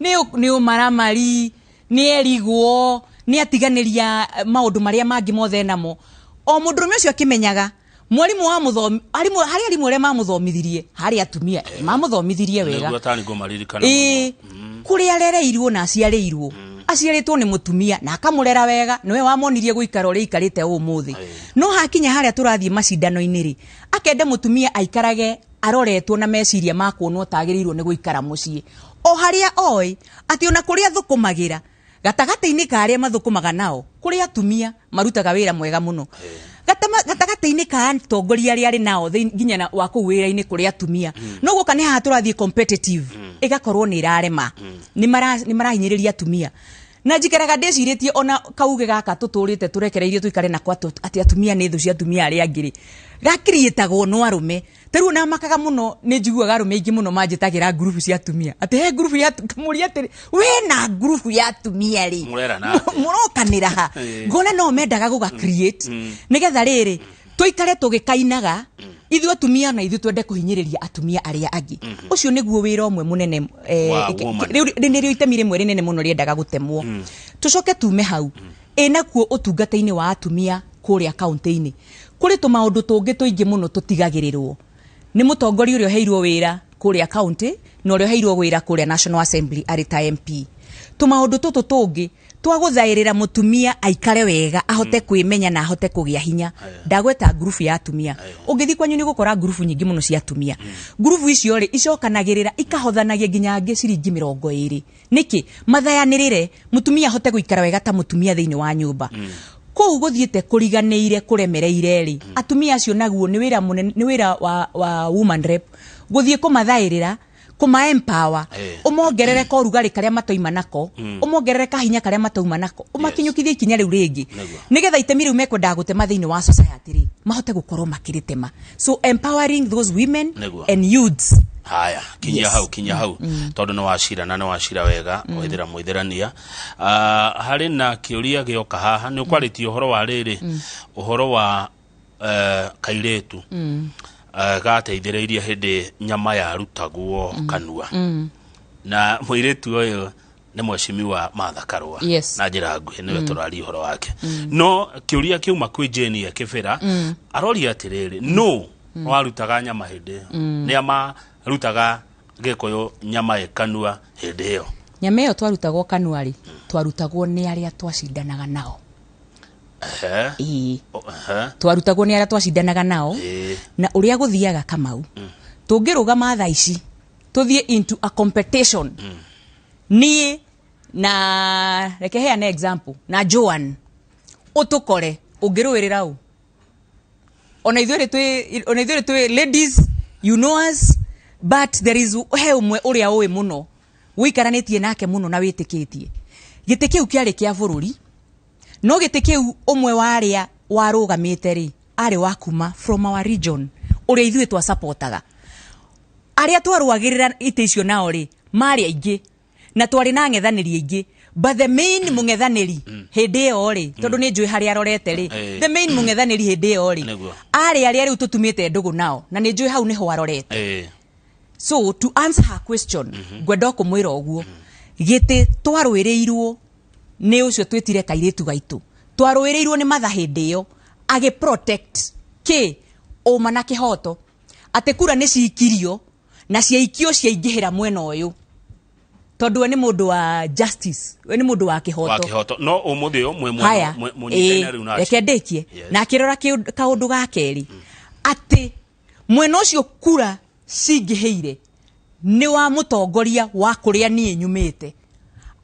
nĩ ũmaramari, nĩ erigwo, nĩ atiganĩria maũndũ marĩa mangĩ mothe namo. O mũndũrũme ũcio akĩmenyaga mwarimu wa mũthomi, arimũ harĩ arimũ arĩa mamũthomithirie, harĩ atumia mamũthomithirie wega. Nĩguo tani ngũmaririkana mũno. Kũrĩa arereirwo na aciarĩirwo, aciarĩtwo nĩ mũtumia na akamũrera wega, nĩwe wamonirie gũikara ũrĩa aikarĩte ũmũthĩ. No hakinya harĩa tũrathiĩ macindano-inĩ rĩ, akende mũtumia aikarage aroretwo na meciria ma kuonwo tagĩrĩirwo nĩ gũikara mũciĩ, o harĩa oĩ atĩ ona kũrĩa thũkũmagĩra gatagatĩ-inĩ ka arĩa mathũkũmaga nao kũrĩ atumia marutaga wĩra mwega mũno, gatagatĩ-inĩ ka atongoria arĩa arĩ nao nginya na wa kũu wĩra-inĩ kũrĩ atumia. No guoka nĩ haha tũrathiĩ competitive, ĩgakorwo nĩ ĩrarema, nĩ marahinyĩrĩria atumia. Na njikaraga ndĩcirĩtie ona kauge gaka tũtũrĩte tũrekereirie tũikare nako atĩ atumia nĩ thũ cia atumia arĩa angĩ rĩ, gakiriĩtagwo no arũme. Ta rĩu ona makaga mũno nĩ njiguaga arũme aingĩ mũno manjĩtagĩra ngurubu cia atumia, atĩ he ngurubu ya kamũria atĩrĩ, we na ngurubu ya atumia rĩ, Mũrerana atĩa? Mũrokanĩra ha? Ngona no mendaga gũga create nĩgetha rĩrĩ tũikare tũgĩkainaga ithuĩ atumia na ithuĩ twende kũhinyĩrĩria atumia arĩa angĩ. Ũcio nĩguo wĩra ũmwe mũnene, Wa woman. Rĩu nĩrĩo itemi rĩmwe rĩnene mũno rĩendaga gũtemwo. Tũcoke tume hau ĩnakuo ũtungata-inĩ wa atumia kũrĩa kaunti-inĩ, kũrĩ tũmaũndũ tũngĩ tũingĩ mũno tũtigagĩrĩrwo nĩ mũtongoria ũrĩa ũheirwo wĩra kũrĩa kaunti na ũrĩa ũheirwo wĩra kũrĩa National Assembly arĩ ta MP. Tũmaũndũ tũtũ tũngĩ twa gũthaĩrĩra mũtumia aikare wega, ahote kwĩmenya na ahote kũgĩa hinya. Ndagweta ngurubu ya atumia, ũngĩthiĩ kwanyu nĩ ũgũkora ngurubu nyingĩ mũno cia atumia. Ngurubu icio rĩ, icokanagĩrĩra ikahothanagia nginya angĩ ciringi 20. Nĩkĩ? Mathayanĩrĩre mũtumia ahote gũikara wega ta mũtumia thĩinĩ wa nyũmba. Kũu gũthiĩte kũriganĩire kũremereire rĩ, atumia acio naguo nĩ wĩra mũnene, nĩ wĩra wa woman rep gũthiĩ kũmathaĩrĩra, kũma empower, ũmongerere korugarĩ karĩa matoima nako, ũmongerere kahinya karĩa matauma nako, ũmakinyũkithie ikinya rĩu rĩngĩ, nĩgetha itemi rĩu mekwendaga gũtema thĩinĩ wa society rĩ, mahote gũkorwo makĩrĩtema. So empowering those women and youths. Haya, kinyia hau, kinyia hau, tondũ nĩ wacira na nĩ wacira wega, wĩthĩra mũithĩrania. Harĩ na kĩũria gĩoka haha, nĩ ũkwarĩtie ũhoro wa rĩrĩ, ũhoro wa kairĩtu gateithĩrĩirie hĩndĩ nyama yarutagwo kanua, na mũirĩtu ũyũ nĩ mheshimiwa Martha Karua. Na njĩra nguhĩ nĩwe tũraria ũhoro wake. No kĩũria kĩuma kwĩ Jane ya Kĩbĩra, aroria atĩrĩrĩ, no warutaga nyama hĩndĩ ĩyo? Nĩ marutaga Gĩkũyũ nyama ĩ kanua hĩndĩ ĩyo? Nyama ĩyo twarutagwo kanua rĩ, twarutagwo nĩ arĩa twacindanaga nao. Ĩĩ. Twarutagwo nĩ arĩa twacindanaga nao. Na ũrĩa gũthiaga Kamau, tũngĩrũgama thaa ici tũthiĩ into a competition, niĩ na reke heane example na Joan, ũtũkore ũngĩrũĩrĩra ũ, ona ithuĩ twĩ, ona ithuĩ twĩ ladies, you know us, but there is he ũmwe ũrĩa ũĩ mũno. Wĩikaranĩtie nake mũno na wĩtĩkĩtie. Gĩtĩ kĩu kĩarĩ kĩa bũrũri, no gĩtĩ kĩu ũmwe wa arĩa warũgamĩte rĩ, arĩ wa kuma from our region, ũrĩa ithuĩ twasapotaga. Arĩa twarũagĩrĩra itĩ icio nao rĩ, marĩ aingĩ na twarĩ na ang'ethanĩri aingĩ, but the main mũng'ethanĩri hĩndĩ ĩyo rĩ, tondũ nĩ njũĩ harĩa arorete rĩ, the main mũng'ethanĩri hĩndĩ ĩyo rĩ, arĩ arĩa rĩu tũtumĩte ndũgũ nao, na nĩ njũĩ hau nĩho arorete. So to answer her question, ngwenda o kũmwĩra ũguo, gĩtĩ twarũĩrĩirwo nĩ ũcio twĩtire kairĩtu gaitũ, twarũĩrĩirwo nĩ Matha hĩndĩ ĩyo agĩ protect kĩ ũma na kĩhoto, atĩ kura nĩ cikirio na ciaikio ciaingĩhĩra mwena ũyũ, tondũ we nĩ mũndũ wa justice, we nĩ mũndũ wa wa kĩhoto. Kĩhoto no ũmũthĩ ũyũ mwĩ Haya, mũnyitaine rĩu nake. Reke ndĩkie. Na akĩrora kaũndũ ga kerĩ, atĩ mwena ũcio kura cingĩhĩire nĩ wa mũtongoria wa kũrĩa niĩ nyumĩte,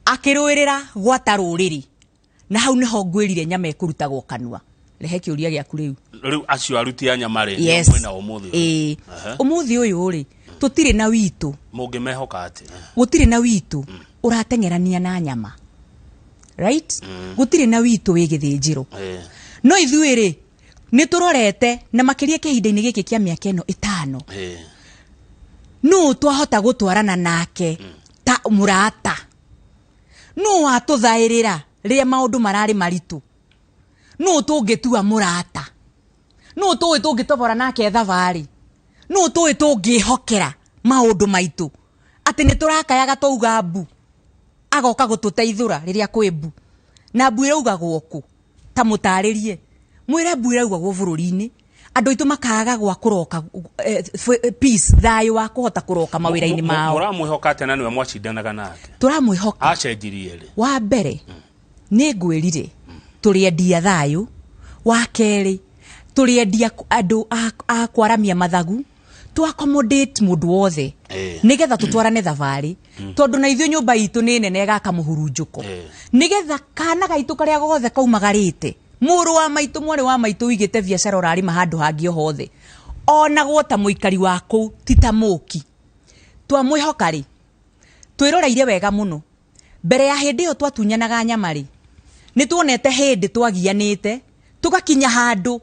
akĩrũĩrĩra gwata rũrĩrĩ, na hau nĩho ngwĩrire nyama ĩkũrutagwo kanua. Rehe kĩũria gĩaku rĩu. Rĩu acio aruti a nyama rĩ, Yes. mwĩna ũmũthĩ ũyũ? Ĩĩ, ũmũthĩ ũyũ rĩ, tũtirĩ na witũ. Mũngĩmehoka atĩ? Gũtirĩ na witũ ũrateng'erania na nyama, right? Gũtirĩ na witũ wĩ gĩthĩnjĩro. No ithuĩ rĩ, nĩ tũrorete na makĩria kĩhinda-inĩ gĩkĩ kĩa mĩaka ĩno 5, nũ twahota gũtwarana nake ta mũrata, nũ watũthaĩrĩra rĩrĩa maũndũ mararĩ maritũ, nũ tũngĩtua mũrata, nũ tũĩ tũngĩtobora nake thabarĩ, nũ tũĩ tũngĩhokera maũndũ maitũ, atĩ nĩ tũrakayaga twauga mbu, agoka gũtũteithũra rĩrĩa kwĩ mbu. Na mbu ĩraugagwo kũ? Ta mũtarĩrie, mwĩre mbu ĩraugagwo bũrũri-inĩ, andũ aitũ makaga gwa kũroka, peace, thayũ wa kũhota kũroka mawĩra-inĩ mao. Mũramwĩhoka atĩa na nĩwe mwacindanaga nake? Tũramwĩhoka. Acenjirie rĩ? Wa mbere nĩ ngwĩrire tũrĩendia thayũ, wa kerĩ tũrĩendia andũ a kwaramia mathagu, tu accommodate mũndũ wothe nĩgetha tũtwarane thabarĩ, tondũ na ithuĩ nyũmba itũ nĩ nene ĩgaka mũhurunjũko, nĩgetha kana gaitũ karĩa gothe kaumagarĩte, mũrũ wa maitũ, mwarĩ wa maitũ wĩigĩte biacara ũrarĩma handũ hangĩ o hothe, onagwo ta mũikari wa kũu, ti ta mũki. Twamwĩhoka rĩ, twĩroreire wega mũno. Mbere ya hĩndĩ ĩyo twatunyanaga nyama rĩ, nĩ tuonete hĩndĩ twagianĩte, tũgakinya handũ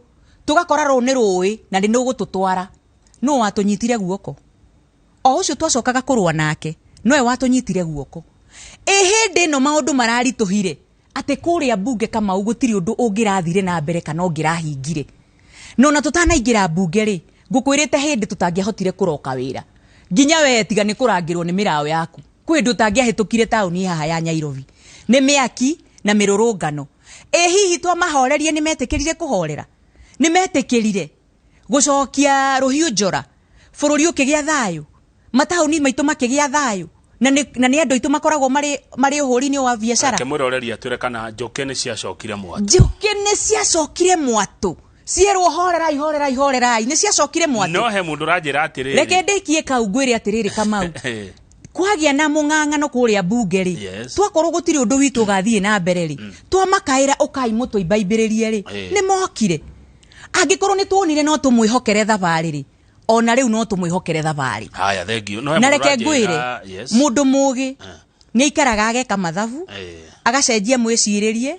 tũgakora rũũ nĩ rũĩ na nĩ rũgũtũtwara. Nũ watũnyitire guoko? O ũcio twacokaga kũrũa nake nowe watũnyitire guoko. Ĩ hĩndĩ ĩno maũndũ mararitũhire atĩ kũrĩa mbunge Kamau gũtirĩ ũndũ ũngĩrathire na mbere kana ũngĩrahingire. No na tũtanaingĩra mbunge rĩ, ngũkwĩrĩte hĩndĩ tũtangĩahotire kũroka wĩra, nginya we tiga nĩ kũrangĩrwo nĩ mĩraũ yaku, kwĩ hĩndĩ ũtangĩahĩtũkire taũni haha ya Nairobi nĩ mĩaki na mĩrũrũngano. Ĩ hihi twamahorerie nĩ metĩkĩrire kũhorera? Nĩ metĩkĩrire gũcokia rũhiũ njora, bũrũri ũkĩgĩa thayũ, mataũni maitũ makĩgĩa thayũ, na nĩ andũ aitũ makoragwo marĩ ũhũri-inĩ wa biacara. Reke mwĩroreri atwĩre kana njũkĩ nĩ ciacokire mwatũ. Njũkĩ nĩ ciacokire mwatũ, cierwo horerai, horerai, horerai, nĩ ciacokire mwatũ. No he mũndũ ũranjĩra atĩrĩrĩ. Reke ndĩkie kau ngwĩre atĩrĩrĩ Kamau, kwagĩa na mũng'ang'ano kũrĩa mbunge rĩ, twakorwo gũtirĩ ũndũ witũ ũgathiĩ na mbere rĩ, twamakaĩra ũkai mũtũimbaimbĩrĩrie rĩ, nĩ mokire. Angĩkorwo nĩ tuonire no tũmwĩhokere thabarĩ rĩ, ona rĩu no tũmwĩhokere thabarĩ. Haya, thank you. No he Na mũndũ reke ũranjĩra, ngwĩre, yes. mũndũ mũgĩ nĩ aikaraga ageka mathabu, agacenjia mwĩcirĩrie,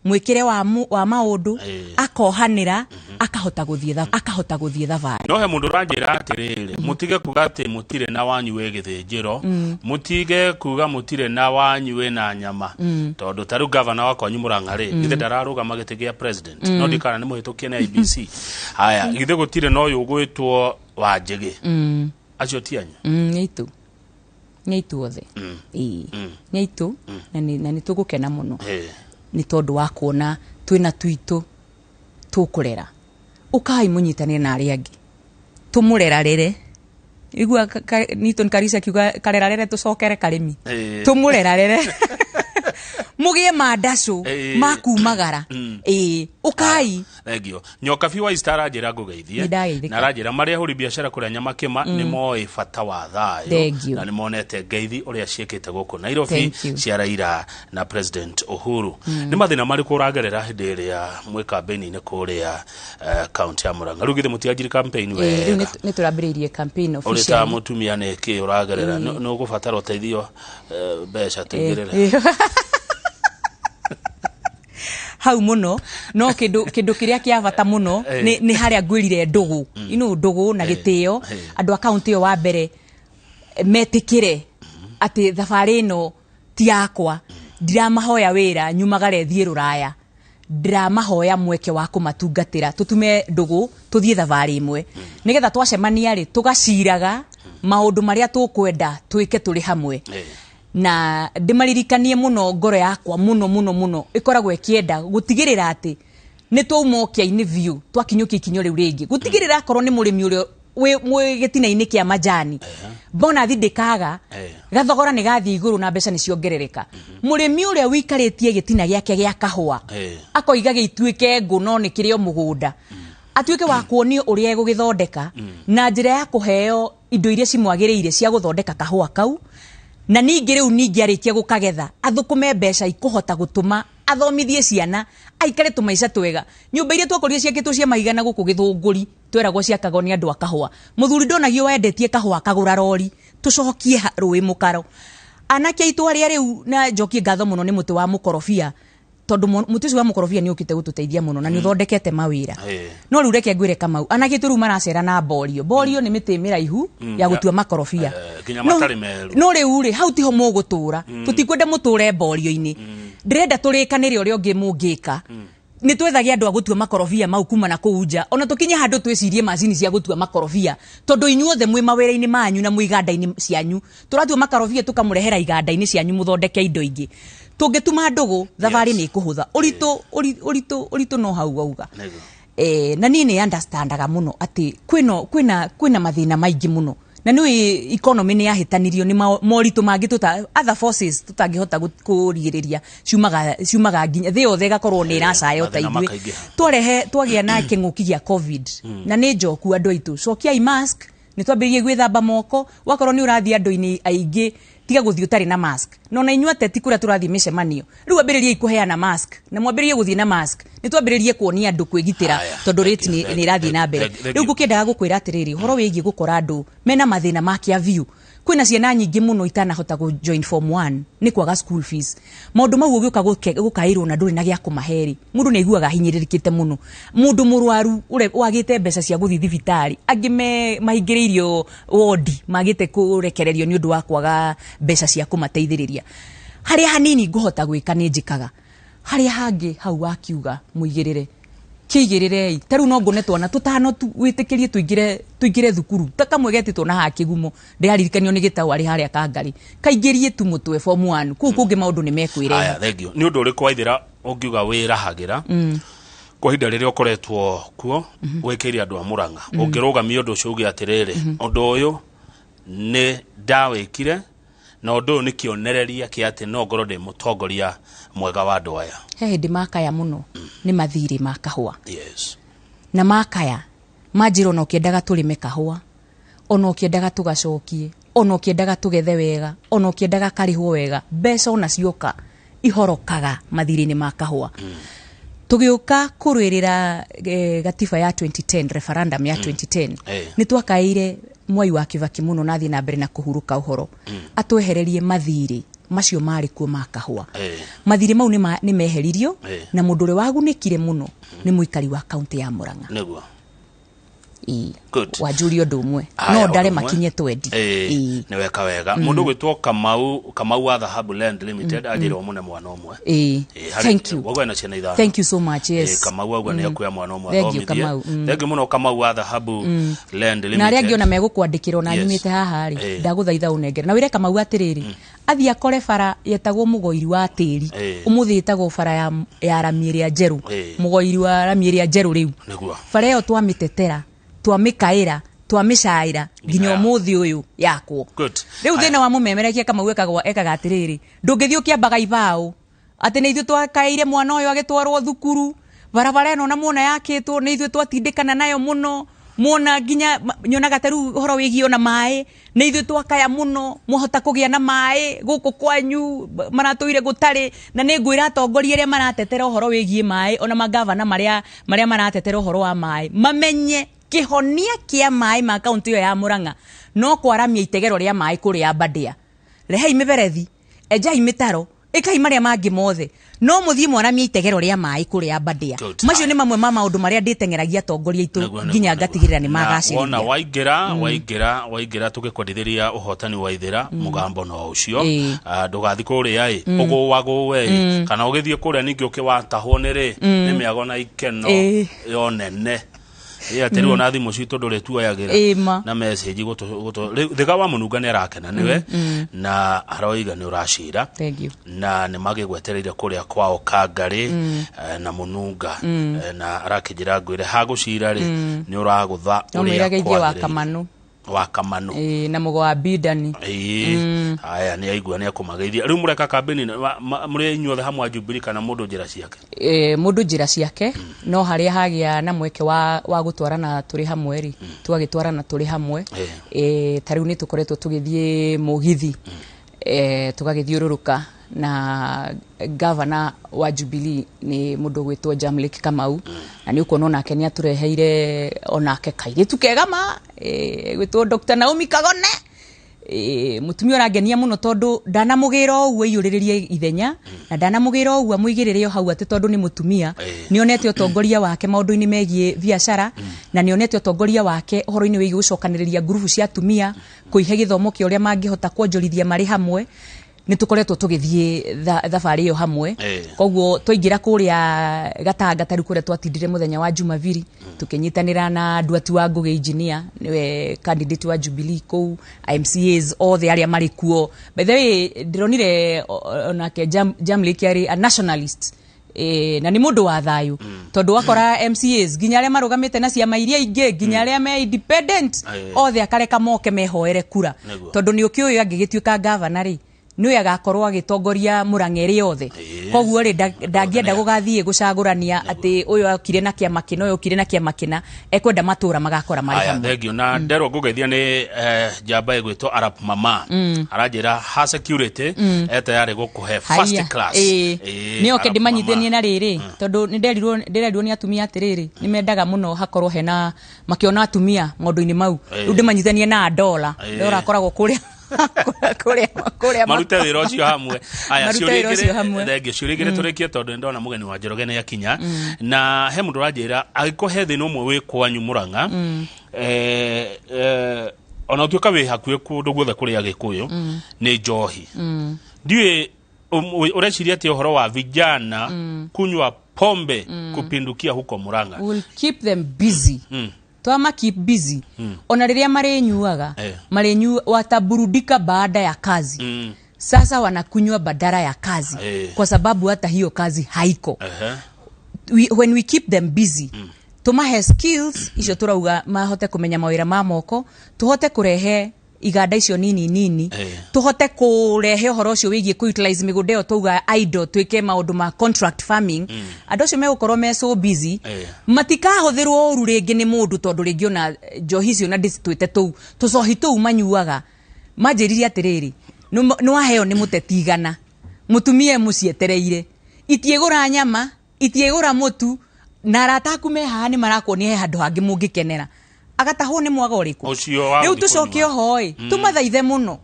mwĩkĩre wa maũndũ, akohanĩra, akahota gũthiĩ thabarĩ. No he mũndũ ũranjĩra atĩrĩrĩ, mũtige kuga atĩ mũtirĩ na wanyu wĩ gĩthĩnjĩro, mũtige kuga mũtirĩ na wanyu wĩ na nyama, tondũ ta rĩu gavana wa kwanyu Murang'a rĩ, githĩ ndararũgama gĩtĩ gĩa president, no ndikana nĩ mũhĩtũkie nĩ IBC. Haya, githĩ gũtirĩ na ũyũ ũgwĩtwo Wanjĩgĩ? Acio ti anyu? Nĩ aitũ. Nĩ aitũ othe. Ĩĩ. Nĩ aitũ, na nĩ tũgũkena mũno. Nĩ tondũ wa kuona twĩna twitũ tũkũrera. Ũkai mũnyitanĩre na arĩa angĩ, tũmũrerarere. Igua Newton Karisa akiuga karerarere tũcokere karĩmi. Tũmũrerarere. Mũgĩe mandacũ ma kumagara. Ĩĩ, ũkai. Thank you. Nyokabi wa Easter aranjĩra ngũgeithie. Nĩndageithĩka. Na aranjĩra marĩa ahũri biacara kũrĩa Nyamakĩma nĩ moĩ bata wa thayũ Thank you. na nĩ monete ngeithi ũrĩa ciĩkĩte gũkũ Nairobi Thank you. cia Raila na President Uhuru. Nĩ mathĩna marĩkũ ũragerera hĩndĩ ĩrĩa mwĩ campaign-inĩ kũrĩa kaunti ya Murang'a? Rĩu githĩ mũtianjiri campaign Rĩu wega? nĩ tũrambĩrĩirie campaign Ũrĩ ta officially. mũtumia nĩ kĩ ũragerera? Nĩ ũgũbatara ũteithio, mbeca tũingĩrĩre? Hau muno no kindu kiria kia bata muno ni haria ngwirire ndugu ino ndugu na gitio andu a kaunti iyo wa mbere metikire ati thabarĩ ĩno ti yakwa, ndiramahoya wĩra nyumagare thiĩ rũraya, ndĩramahoya mweke wa kũmatungatĩra, tũtume ndũgũ tũthiĩ thabarĩ ĩmwe nĩgetha twacemania rĩ tũgaciraga maũndũ marĩa tũkwenda twĩke tũrĩ hamwe. Na ndĩmaririkanie mũno, ngoro yakwa mũno mũno mũno ĩkoragwo ĩkĩenda gũtigĩrĩra atĩ nĩ twauma ũkĩa-inĩ biũ, twakinyũkia ikinya rĩu rĩngĩ, gũtigĩrĩra akorwo nĩ mũrĩmi ũrĩa wĩ gĩtina-inĩ kĩa majani bonathi ndĩkaga gathogora nĩ gathiĩ igũrũ na mbeca nĩ ciongerereka, mũrĩmi ũrĩa wĩikarĩtie gĩtina gĩake gĩa kahũa akoiga gĩituĩke ngũ no nĩ kĩrĩ o mũgũnda, atuĩke wa kuonio ũrĩa egũgĩthondeka na njĩra ya kũheo indo iria cimwagĩrĩire cia gũthondeka kahũa kau, na ningĩ rĩu ningĩ arĩkia gũkagetha athũkũme mbeca ikũhota gũtũma athomithie ciana, aikare tũmaica twega. Nyũmba iria twakorire ciakĩtwo cia mahiga na gũkũ Gĩthũngũri tweragwo ciakagwo nĩ andũ a kahũa, mũthuri ndonagio wendetie kahũa akagũra rori, tũcokie rũĩ mũkaro. Anake aitũ arĩa rĩu, na njokie ngatho mũno nĩ mũtĩ wa mũkorobia, tondũ mũtĩ ũcio wa mũkorobia nĩ ũkĩte gũtũteithia mũno na nĩ ũthondekete mawĩra. No rĩu reke ngwĩre Kamau, anake aitũ rĩu maracera na borio. Borio nĩ mĩtĩ mĩraihu ya gũtua makorobia. Nginya matarĩ meru. No rĩu rĩ, hau tiho mũgũtũra, tũtikwenda mũtũre borio-inĩ, ndĩrenda tũrĩkanĩre ũrĩa ũngĩ mũngĩka. Nĩ twethagia andũ a gũtua makorobia mau kuma na kũu nja, ona tũkinye handũ twĩcirie macini cia gũtua makorobia, tondũ inyuothe mwĩ mawĩra-inĩ manyu na mwĩ iganda-inĩ cianyu, tũratua makorobia tũkamũrehera iganda-inĩ cianyu mũthondeke indo ingĩ. Tũngĩtuma ndũgũ thabarĩ nĩ ĩkũhũtha. Ũritũ ũritũ ũritũ no hau wauga. Na niĩ nĩ understandaga mũno atĩ kwĩna mathĩna maingĩ mũno, na nĩ economy nĩ yahĩtanirio nĩ moritũ mangĩ tũta other forces tũtangĩhota kũrigĩrĩria, ciumaga nginya thĩ yothe ĩgakorwo nĩ ĩracaya ota Mathĩna ithuĩ. makaingĩha. Twarehe twagĩa na kĩng'ũki gĩa COVID, na nĩ njoku andũ aitũ, cokiai mask, nĩ twambĩrĩrie gwĩthamba moko, wakorwo nĩ ũrathiĩ andũ-inĩ aingĩ tiga gũthiĩ ũtarĩ na mask. No na inyuĩ ateti kũrĩa tũrathiĩ mĩcemanio rĩu ambĩrĩriei kũheana mask na mwambĩrĩrie gũthiĩ na mask, nĩ twambĩrĩrie kuonia andũ kwĩgitĩra Haya, tondũ thank rate you, thank nĩ ĩrathiĩ na you, mbere. thank Rĩu you. ngũkĩendaga gũkwĩra atĩrĩrĩ, ũhoro wĩgiĩ gũkora andũ mena mathĩna ma kĩa biũ, kwĩna ciana nyingĩ mũno itanahota gũ join form 1 nĩ kwaga school fees. Maũndũ mau ũgĩũka gũkaĩrwo na ndũrĩ na gĩa kũmahe rĩ, mũndũ nĩ aiguaga ahinyĩrĩrĩkĩte mũno. Mũndũ mũrwaru ũrĩa wagĩte mbeca cia gũthiĩ thibitarĩ, angĩ me mahingĩrĩirio wodi magĩte kũrekererio nĩ ũndũ wa kwaga mbeca cia kũmateithĩrĩria. Harĩa hanini ngũhota gwĩka nĩ njĩkaga, harĩa hangĩ hau wakiuga mũigĩrĩre kĩigĩrĩrei. Ta rĩu no ngone twana tũtano tu wĩtĩkĩrie tũingĩre thukuru, ta kamwe getĩtwo na haha kĩgumo, ndĩraririkanio nĩ gĩtaũ arĩ harĩa Kangarĩ, kaingĩrie tu mũtwe form 1, kũu kũngĩ maũndũ nĩ mekwĩrehe. Haya, thank you. Nĩ ũndũ ũrĩkũ waithĩra ũngiuga wĩrahagĩra kwa ihinda rĩrĩa ũkoretwo kuo wĩkĩire andũ a Murang'a, ũngĩrũgamia ũndũ ũcio uge atĩrĩrĩ, ũndũ ũyũ nĩ ndawĩkire na ũndũ ũyũ nĩ kĩonereria kĩa atĩ no ngorwo ndĩ mũtongoria mwega wa andũ aya? He hĩndĩ makaya mũno nĩ mathirĩ ma kahũa. Na makaya manjĩra ona ũkĩendaga tũrĩme kahũa, ona ũkĩendaga tũgacokie, ona ũkĩendaga tũgethe wega, ona ũkĩendaga karĩhwo wega, mbeca ona cioka ihorokaga mathirĩ-inĩ ma kahũa. Tũgĩũka kũrũĩrĩra gatiba ya 2010, referendum ya 2010, nĩ twakaĩire Mwai wa Kibaki mũno na athiĩ na mbere na kũhurũka ũhoro, atwehererie mathirĩ macio marĩ kuo ma kahũa. Mathirĩ mau nĩ meheririo, na mũndũ ũrĩa wagunĩkire mũno nĩ mũikari wa kaunti ya Murang'a. Ĩĩ. Good. Wanjũria ũndũ ũmwe Haya, no ndare ũndũ ũmwe. makinye twendi. Ĩĩ. Nĩ weka wega. Mũndũ ũgwĩtwo Kamau wa Dhahabu Land Limited anjĩrwo mũne mwana ũmwe. Ĩĩ. Thank you. Wauga ena ciana ithano. Thank you so much. Yes. Kamau auga nĩ ekuoya mwana ũmwe Thank you, athomithie. Kamau. Thank you mũno Kamau wa Dhahabu Land Limited. Na arĩa angĩ ona megũkwandĩkĩra ona Yes. nyumĩte haha rĩ, ndagũthaitha ũnengere na wĩre Kamau atĩrĩrĩ, athiĩ akore bara yetagwo mũgoiri wa tĩri, ũmũthĩ ĩtagwo bara ya rami ĩrĩa njerũ, mũgoiri wa rami ĩrĩa njerũ rĩu. Bara ĩyo twamĩtetera, twamĩkaĩra, twamĩcaĩra nginya ũmũthĩ ũyũ yakwo. Good. Rĩu Haya. thĩna wa mũmemerekia Kamau ekaga atĩrĩrĩ, ndũngĩthiĩ ũkĩambaga ibaũ atĩ nĩ ithuĩ twakaĩire mwana ũyũ agĩtwarwo thukuru, Barabara ĩno na muona yakĩtwo nĩ ithuĩ twatindĩkana nayo mũno. Muona nginya nyonaga ta rĩu ũhoro wĩgiĩ ona maĩ nĩ ithuĩ twakaya mũno, mwahota kũgĩa na maĩ gũkũ kwanyu maratũire gũtarĩ. Na nĩ ngwĩra atongoria arĩa maratetera ũhoro wĩgiĩ maĩ, ona magavana marĩa maratetera ũhoro wa maĩ, mamenye kĩhonia kĩa maĩ ma kaunti ĩyo ya Murang'a no kwaramia itegero rĩa maĩ kũrĩa Aberdare. Rehei mĩberethi, enjai mĩtaro, ĩkai marĩa mangĩ mothe, no mũthiĩ mwaramie itegero rĩa maĩ kũrĩa Aberdare. Macio nĩ mamwe ma maũndũ marĩa ndĩteng'eragia atongoria aitũ nginya ngatigĩrĩra nĩ magacĩrithia. Wona waingĩra tũgĩkwendithĩria ũhotani wa Ithĩra mũgambo no ũcio, ndũgathiĩ kũrĩa ĩ ũgũagũe kana ũgĩthiĩ kũrĩa ningĩ ũkĩwatahwo nĩ rĩ nĩ mĩago na ikeno yo nene. Atĩ rĩu ona thimũ citũ ndũrĩ tuoyagĩra na message gũtũ Thiga wa Mũnunga nĩ arakena nĩwe na aroiga nĩ ũracira na nĩ magĩgwetereire kũrĩa kwao Kangarĩ na Mũnunga na arakĩnjĩra ngwĩre hagũcira rĩ nĩ ũragũtha ũrĩa kwagĩrĩire wa Kamanu na mũgo wa Bidani. Aya nĩ aigua nĩ akũmageithia. Rĩu mũreka kambĩni mũrĩ inyuothe hamwe a Jubilee kana mũndũ njĩra ciake? Mũndũ njĩra ciake, no harĩa hagĩa na mweke wa gũtwarana tũrĩ hamwe rĩ, tũgagĩtwarana tũrĩ hamwe. Ta rĩu nĩ tũkoretwo tũgĩthiĩ mũgithi, tũgagĩthiũrũrũka na gavana wa Jubilee nĩ mũndũ ũgwĩtwo Jamlek Kamau, na nĩ ũkuona onake nĩ atũreheire onake kairĩtu kega ma gwĩtwo Dr. Naomi Kagone. Mũtumia ũrangenia mũno tondũ ndanamũgĩra ũguo aiyũrĩrĩrie ithenya, na ndanamũgĩra ũguo amũigĩrĩre o hau atĩ tondũ nĩ mũtumia. Nĩonete ũtongoria wake maũndũ-inĩ megiĩ biacara, na nĩonete ũtongoria wake ũhoro-inĩ wĩgiĩ gũcokanĩrĩria ngurubu cia atumia, kũihe gĩthomo kĩa ũrĩa mangĩhota kuonjorithia marĩ hamwe. Nĩ tũkoretwo tũgĩthiĩ thabarĩ ĩyo hamwe. Koguo twaingĩra kũrĩa Gatanga ta rĩu kũrĩa twatindire mũthenya wa Jumabiri, tũkĩnyitanĩra na Nduati wa Ngũgĩ engineer, nĩwe candidate wa Jubilee kũu, MCAs othe arĩa marĩ kuo. By the way, ndĩronire onake Jamlek arĩ a nationalist. Na nĩ mũndũ wa thayũ, tondũ wakora MCAs nginya arĩa marũgamĩte na ciama iria ingĩ, nginya arĩa me independent, othe akareka moke mehoere kura, tondũ nĩ ũkĩũĩ angĩgĩtuĩka gavana rĩ, nĩwe agakorwo agĩtongoria Murang'a ĩrĩ yothe. Koguo rĩ, ndangĩenda gũgathiĩ gũcagũrania atĩ ũyũ okire na kĩama kĩna, ũyũ okire na kĩama kĩna, ekwenda matũra magakora marĩ hamwe. Thank you. Na nderwo ngũgeithia nĩ njamba ĩgwĩtwo Arap Mama, aranjĩra ha security etayarĩ gũkũhe first class. Nĩ oke ndĩmanyitithanie na rĩrĩ, tondũ nĩ ndĩrerirwo nĩ atumia atĩrĩrĩ, nĩ mendaga mũno hakorwo hena makĩona atumia maũndũ-inĩ mau. Rĩu ndĩmanyitithanie na Dola. Dola akoragwo kũrĩa kũrĩa marute wĩra ũcio hamwe. Aya, ciũria igĩrĩ tũrĩkie tondũ ndona mũgeni wa Njoroge nĩ akinya. Na he mũndũ ũranjĩra angĩkorwo he thĩna ũmwe wĩ kwanyu Murang'a, ona ũtuĩka wĩ hakuhĩ kũndũ guothe kũrĩa Gĩkũyũ, nĩ njohi. Ndiũĩ ũreciria atĩ ũhoro wa vijana kunywa pombe kupindukia huko Murang'a? We'll keep them busy. Twama keep busy. Ona rĩrĩa marĩnyuaga, marĩnyua wataburudika baada ya kazi. Sasa wanakunywa badala ya kazi, kwa sababu hata hiyo kazi haiko. When we keep them busy, tumahe skills icio turauga mahote kumenya mawĩra ma moko, tuhote kurehe iganda icio nini nini, tuhote kurehe ũhoro ũcio wĩgiĩ ku-utilize mĩgũnda ĩyo twauga idle, twĩke maũndũ ma contract farming. Andũ acio megũkorwo me so busy, matikahũthĩrwo ũru rĩngĩ nĩ mũndũ, tondũ rĩngĩ ona njohi icio na ndĩcitwĩte tũu tũcohi tũu manyuaga. Manjĩrire atĩrĩrĩ, nĩ waheo nĩ mũteti igana, mũtumia mũcietereire, itiĩgũra nyama, itiĩgũra mũtu, na arata aku me haha nĩ marakuonia he handũ hangĩ mũngĩkenera. Agatahwo nĩ mwaga ũrĩkũ? Rĩu tũcoke oho ĩ, tũmathaithe mũno,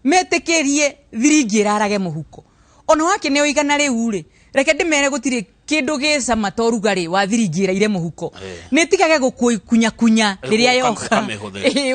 metĩkĩrie thiringi ĩrarage mũhuko. Ona wakĩneo igana rĩu rĩ, reke ndĩmere gũtirĩ kĩndũ gĩcama ta ũrugarĩ wa thiringi ĩraire mũhuko. Nĩ ĩtigage gũkunyakunya rĩrĩa yoka.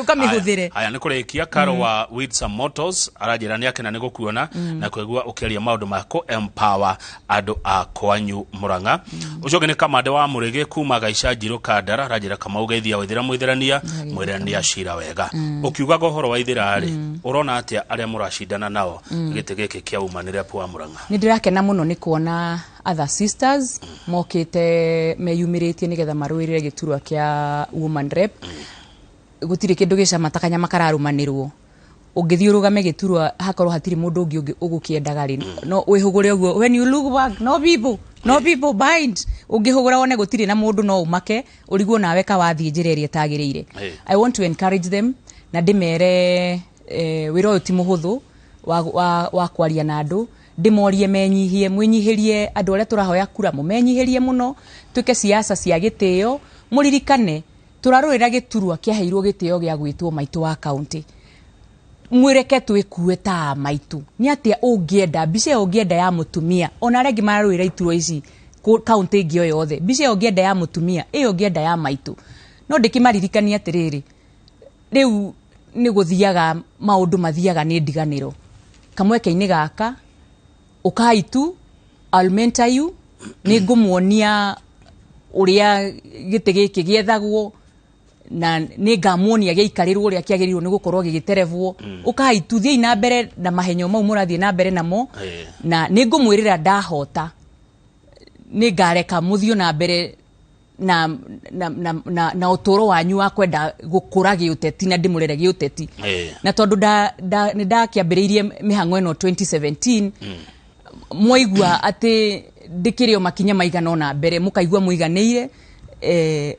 Ũkamĩhũthĩre. Aya, nĩ kũrĩkia. Karo wa Witsa Motors aranjĩra nĩ akena nĩ gũkuona na kũigua ũkĩaria maũndũ ma kũ empower andũ a kwanyu Murang'a. Ũcio ũngĩ nĩ Kamande wa Mũrĩgĩ kuma Gaica Njirũ Kandara, aranjĩra Kamau geithia Waithĩra mũithĩrania, mwĩre nĩ acira wega. Ũkiugaga ũhoro wa Ithĩra rĩ, ũrona atĩa arĩa mũracindana nao gĩtĩ gĩkĩ kĩa woman rep wa Murang'a? Nĩ ndĩrakena mũno nĩ kuona other sisters mokĩte meyumĩrĩtie nĩgetha marũĩrĩre gĩturwa kĩa woman rep. Gũtirĩ kĩndũ gĩcama ta kanyama kararũmanĩrwo. Ũngĩthiĩ ũrũgame gĩturwa hakorwo hatirĩ mũndũ ũngĩ ũgũkĩendaga rĩ, no wĩhũgũre ũguo, when you look back, no people, no people behind. Ũngĩhũgũra wone gũtirĩ na mũndũ, no ũmake ũrigwo nawe ka wathiĩ njĩra ĩrĩa ĩtagĩrĩire. I want to encourage them na ndĩmere wĩra ũyũ ti mũhũthũ wa kwaria na andũ. Ndĩmorie menyihie, mwĩnyihĩrie andũ arĩa tũrahoya kura, mũmenyihĩrie mũno, twĩke siasa cia gĩtĩo. Mũririkane tũrarũĩra gĩturwa kĩaheirwo gĩtĩo gĩa gwĩtwo maitũ wa kaunti. Mwĩreke twĩkue ta maitũ. Nĩ atĩa ũngĩenda mbica ĩyo ũngĩenda ya mũtumia, ona arĩa angĩ mararũĩra iturwa ici kaunti ĩngĩ o yothe, mbica ĩyo ũngĩenda ya mũtumia, ĩyo ũngĩenda ya maitũ. No ndĩkĩmaririkanie atĩrĩrĩ, rĩu nĩ gũthiaga maũndũ mathiaga nĩ ndiganĩro. Kamweke-inĩ gaka ũkai tu, I'll mentor you, nĩ ngũmuonia ũrĩa gĩtĩ gĩkĩ gĩethagwo na nĩ ngamuonia gĩaikarĩrwo ũrĩa kĩagĩrĩirwo nĩ gũkorwo gĩgĩterebwo. Ũkai tu, thiĩi na mbere na mahenyo mau mũrathiĩ na mbere namo, na nĩ ngũmwĩrĩra ndahota nĩ ngareka mũthiĩ na mbere na ũtũũro wanyu wa kwenda gũkũra gĩũteti na ndĩmũrere gĩũteti. Na tondũ nĩ ndakĩambĩrĩirie mĩhang'o ĩno 2017, mwaigua atĩ ndĩkĩrĩ o makinya maigana ũna mbere, mũkaigua mũiganĩire,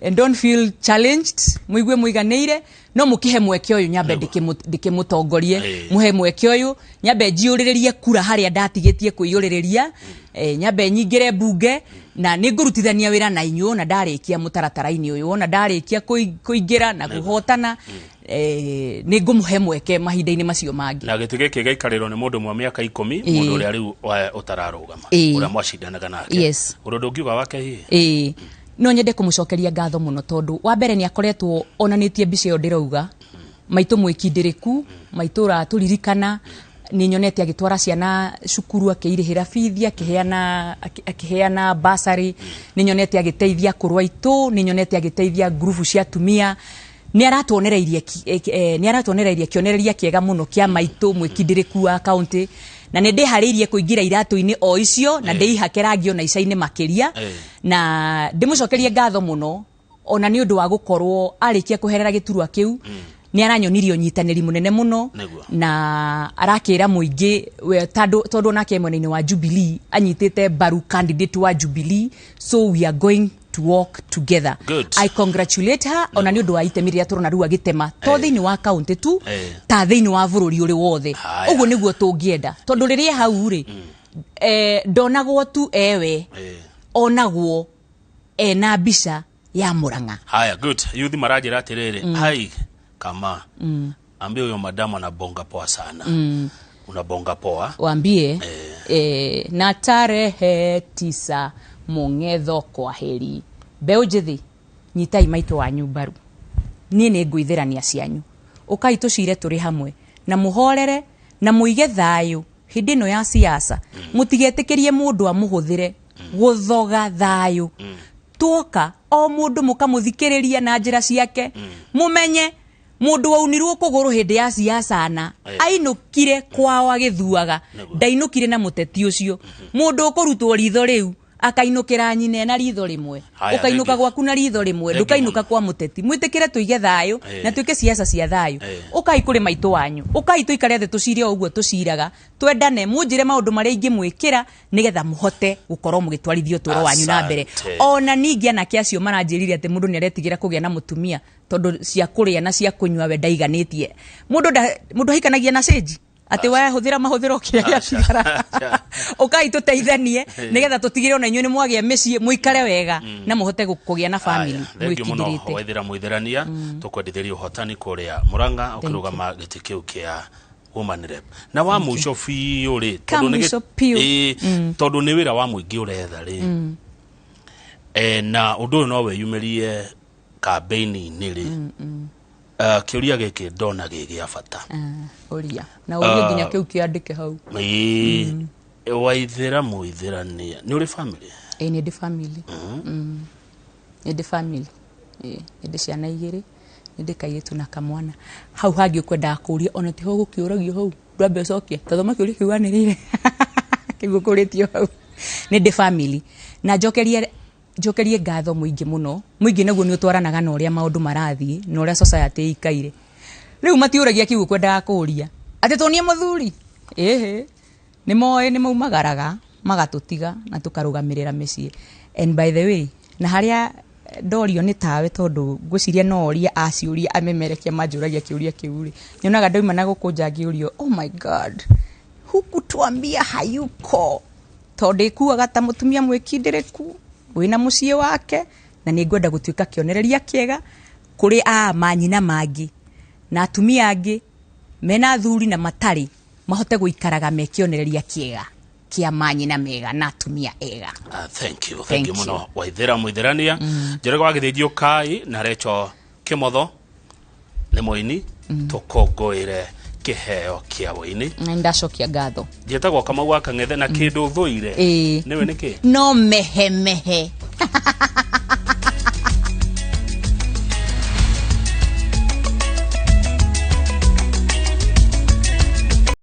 and don't feel challenged, mũigue mũiganĩire. No mũkĩhe mweke ũyũ nyambe ndĩkĩmũtongorie, mũhe mweke ũyũ nyambe njiũrĩrĩrie kura harĩa ndatigĩtie kwĩyũrĩrĩria, nyambe nyingĩre mbunge na nĩ ngũrutithania wĩra na inyuĩ ona ndarĩkia mũtaratara-inĩ ũyũ, ona ndarĩkia kũingĩra na kũhotana, nĩ ngũmũhe mweke mahinda-inĩ macio mangĩ. Na gĩtĩ gĩkĩ gĩaikarĩrwo nĩ mũndũ mwa mĩaka 10, mũndũ ũrĩa rĩu ũtararũgama, ũrĩa mwacindanaga nake. Ũndũ ndũngiuga wake hihi? Ĩĩ, no nyende kũmũcokeria ngatho mũno, tondũ wa mbere nĩ akoretwo onanĩtie mbica ĩyo ndĩrauga, maitũ mwĩkindĩrĩku, maitũ ũratũririkana. Nĩ nyonete agĩtwara ciana cukuru, akĩirĩhĩra bithi, akĩheana bursary. Nĩ nyonete agĩteithia akũrũ aitũ, nĩ nyonete agĩteithia ngurubu cia atumia. Nĩ aratuonereirie kĩonereria kĩega mũno kĩa maitũ mwĩkindĩrĩku wa kaunti, na nĩ ndĩharĩirie kũingĩra iratũ-inĩ o icio na ndĩihake rangi ona ica-inĩ makĩria. Na ndĩmũcokerie ngatho mũno ona nĩ ũndũ wa gũkorwo arĩkia kũherera gĩturwa kĩu, nĩ aranyonirie ũnyitanĩri mũnene mũno na arakĩra mũingĩ we tondũ onake mwena-inĩ wa Jubilee anyitĩte mbaru candidate wa Jubilee, so we are going to work together. I congratulate her ona nĩ ũndũ wa itemi rĩrĩa tũrona rĩu agĩtema to thĩinĩ wa kaunti tu, ta thĩinĩ wa bũrũri ũrĩ wothe. Ũguo nĩguo tũngĩenda, tondũ rĩrĩa hau rĩ, ndonagwo tu ewe, onagwo ena mbica ya Murang'a. Haya, good. Yuthi maranjĩra atĩrĩrĩ, hai kama ambie huyo madamu anabonga poa sana. Unabonga poa. Waambie na tarehe 9 mũng'etho kwa heri. Mbeũ njĩthĩ, nyitai maitũ wanyu mbaru. Niĩ nĩ ngwĩthĩrania cianyu, ũkai tũcire tũrĩ hamwe na mũhorere na mũige thayũ hĩndĩ ĩno ya siasa. Mũtigetĩkĩrie mũndũ amũhũthĩre gũthoga thayũ. Tuoka o mũndũ mũkamũthikĩrĩria na njĩra ciake. Mũmenye mũndũ waunirwo kũgũrũ hĩndĩ ya siasa na ainũkire kwao agĩthuaga, ndainũkire na mũteti ũcio. Mũndũ ũkũrutwo ritho rĩu akainũkĩra nyina na ritho rĩmwe. Haya, ũkainũka thank you. gwaku na ritho rĩmwe, Thank you ndũkainũka mũno. kwa mũteti. Mwĩtĩkĩre tũige thayũ na twĩke siasa cia thayũ. Ũkai kũrĩ maitũ wanyu, ũkai tũikare thĩ tũcire o ũguo tũciraga, twendane, mũnjĩre maũndũ marĩa ingĩmwĩkĩra nĩgetha mũhote gũkorwo mũgĩtwarithia ũtũũro wanyu na mbere. Asante. Ona ningĩ anake acio maranjĩrire atĩ mũndũ nĩ aretigĩra kũgĩa na mũtumia tondũ cia kũrĩa na cia kũnyua we ndaiganĩtie. Mũndũ ahikanagia na cĩnji atĩ we hũthĩra mahũthĩro kĩrĩa gĩatigara. Ũkai tũteithanie nĩgetha tũtigĩre ona inyuĩ nĩ mwagĩa mĩciĩ, mũikare wega na mũhote kũgĩa na family Haya, thank you mũno. mwĩkindĩrĩte. Waithĩra mũithĩrania, tũkwendithĩria ũhotani kũrĩa Mũrang'a ũkĩrũgama gĩtĩ kĩu kĩa woman rep. Na wa mũico biũ rĩ, Ka mũico biũ. Ĩĩ, tondũ nĩ wĩra wa mũingĩ ũretha rĩ, na ũndũ ũyũ no wĩyumĩrie kambĩini-inĩ rĩ, kĩũria gĩkĩ ndona gĩ gĩa bata. Ah, ũria na ũrie nginya kĩu kĩandĩke hau. Ĩĩ, Waithĩra mũithĩrania, nĩ ũrĩ family? Ĩĩ, nĩ ndĩ family. Nĩ ndĩ family. Ĩĩ, nĩ ndĩ ciana igĩrĩ, nĩ ndĩ kairĩtu na kamwana. Hau hangĩ ũkwendaga kũũria ona tiho gũkĩũragio hau, ndwambe ũcokie tathoma kĩũria kĩu wanĩrĩire kĩu ũkũrĩtio hau. Nĩ ndĩ family na njokerie ngatho mũingĩ mũno. Mũingĩ naguo nĩ ũtwaranaga na ũrĩa maũndũ marathiĩ na ũrĩa society ĩikaire. Rĩu matiũragia kĩu ũkwendaga kũũria. Atĩ tuonie mũthuri ĩhĩ nĩ moĩ nĩ maumagaraga magatũtiga na tũkarũgamĩrĩra mĩciĩ. And by the way, na harĩa ndorio nĩ tawe, tondũ ngwĩciria no oria aciũria amemerekia manjũragia kĩũria kĩu rĩ, nyonaga ndauma na gũkũ nja ngĩũrio, "Oh my God, hukutuambia hayuko," tondũ ĩkuaga ta mũtumia mwĩkindĩrĩku wĩna mũciĩ wake, na nĩ ngwenda gũtuĩka kĩonereria kĩega kũrĩ a manyina mangĩ na atumia angĩ mena athuri na matarĩ, mahote gũikaraga me kĩonereria kĩega kĩa manyina mega na atumia ega. Thank you, thank Thank you you. Muno Waithera Mũithĩrania Njoroge wa Gĩthĩnji Ũkai na Recho Kĩmotho nĩ mũini, tũkũngũĩre kĩheo kĩa ũini. Na ndacokia ngatho. Njĩtagwo Kamau wa Kang'ethe na kĩndũ thũire Ĩĩ. nĩwe nĩkĩ? No mehemehe.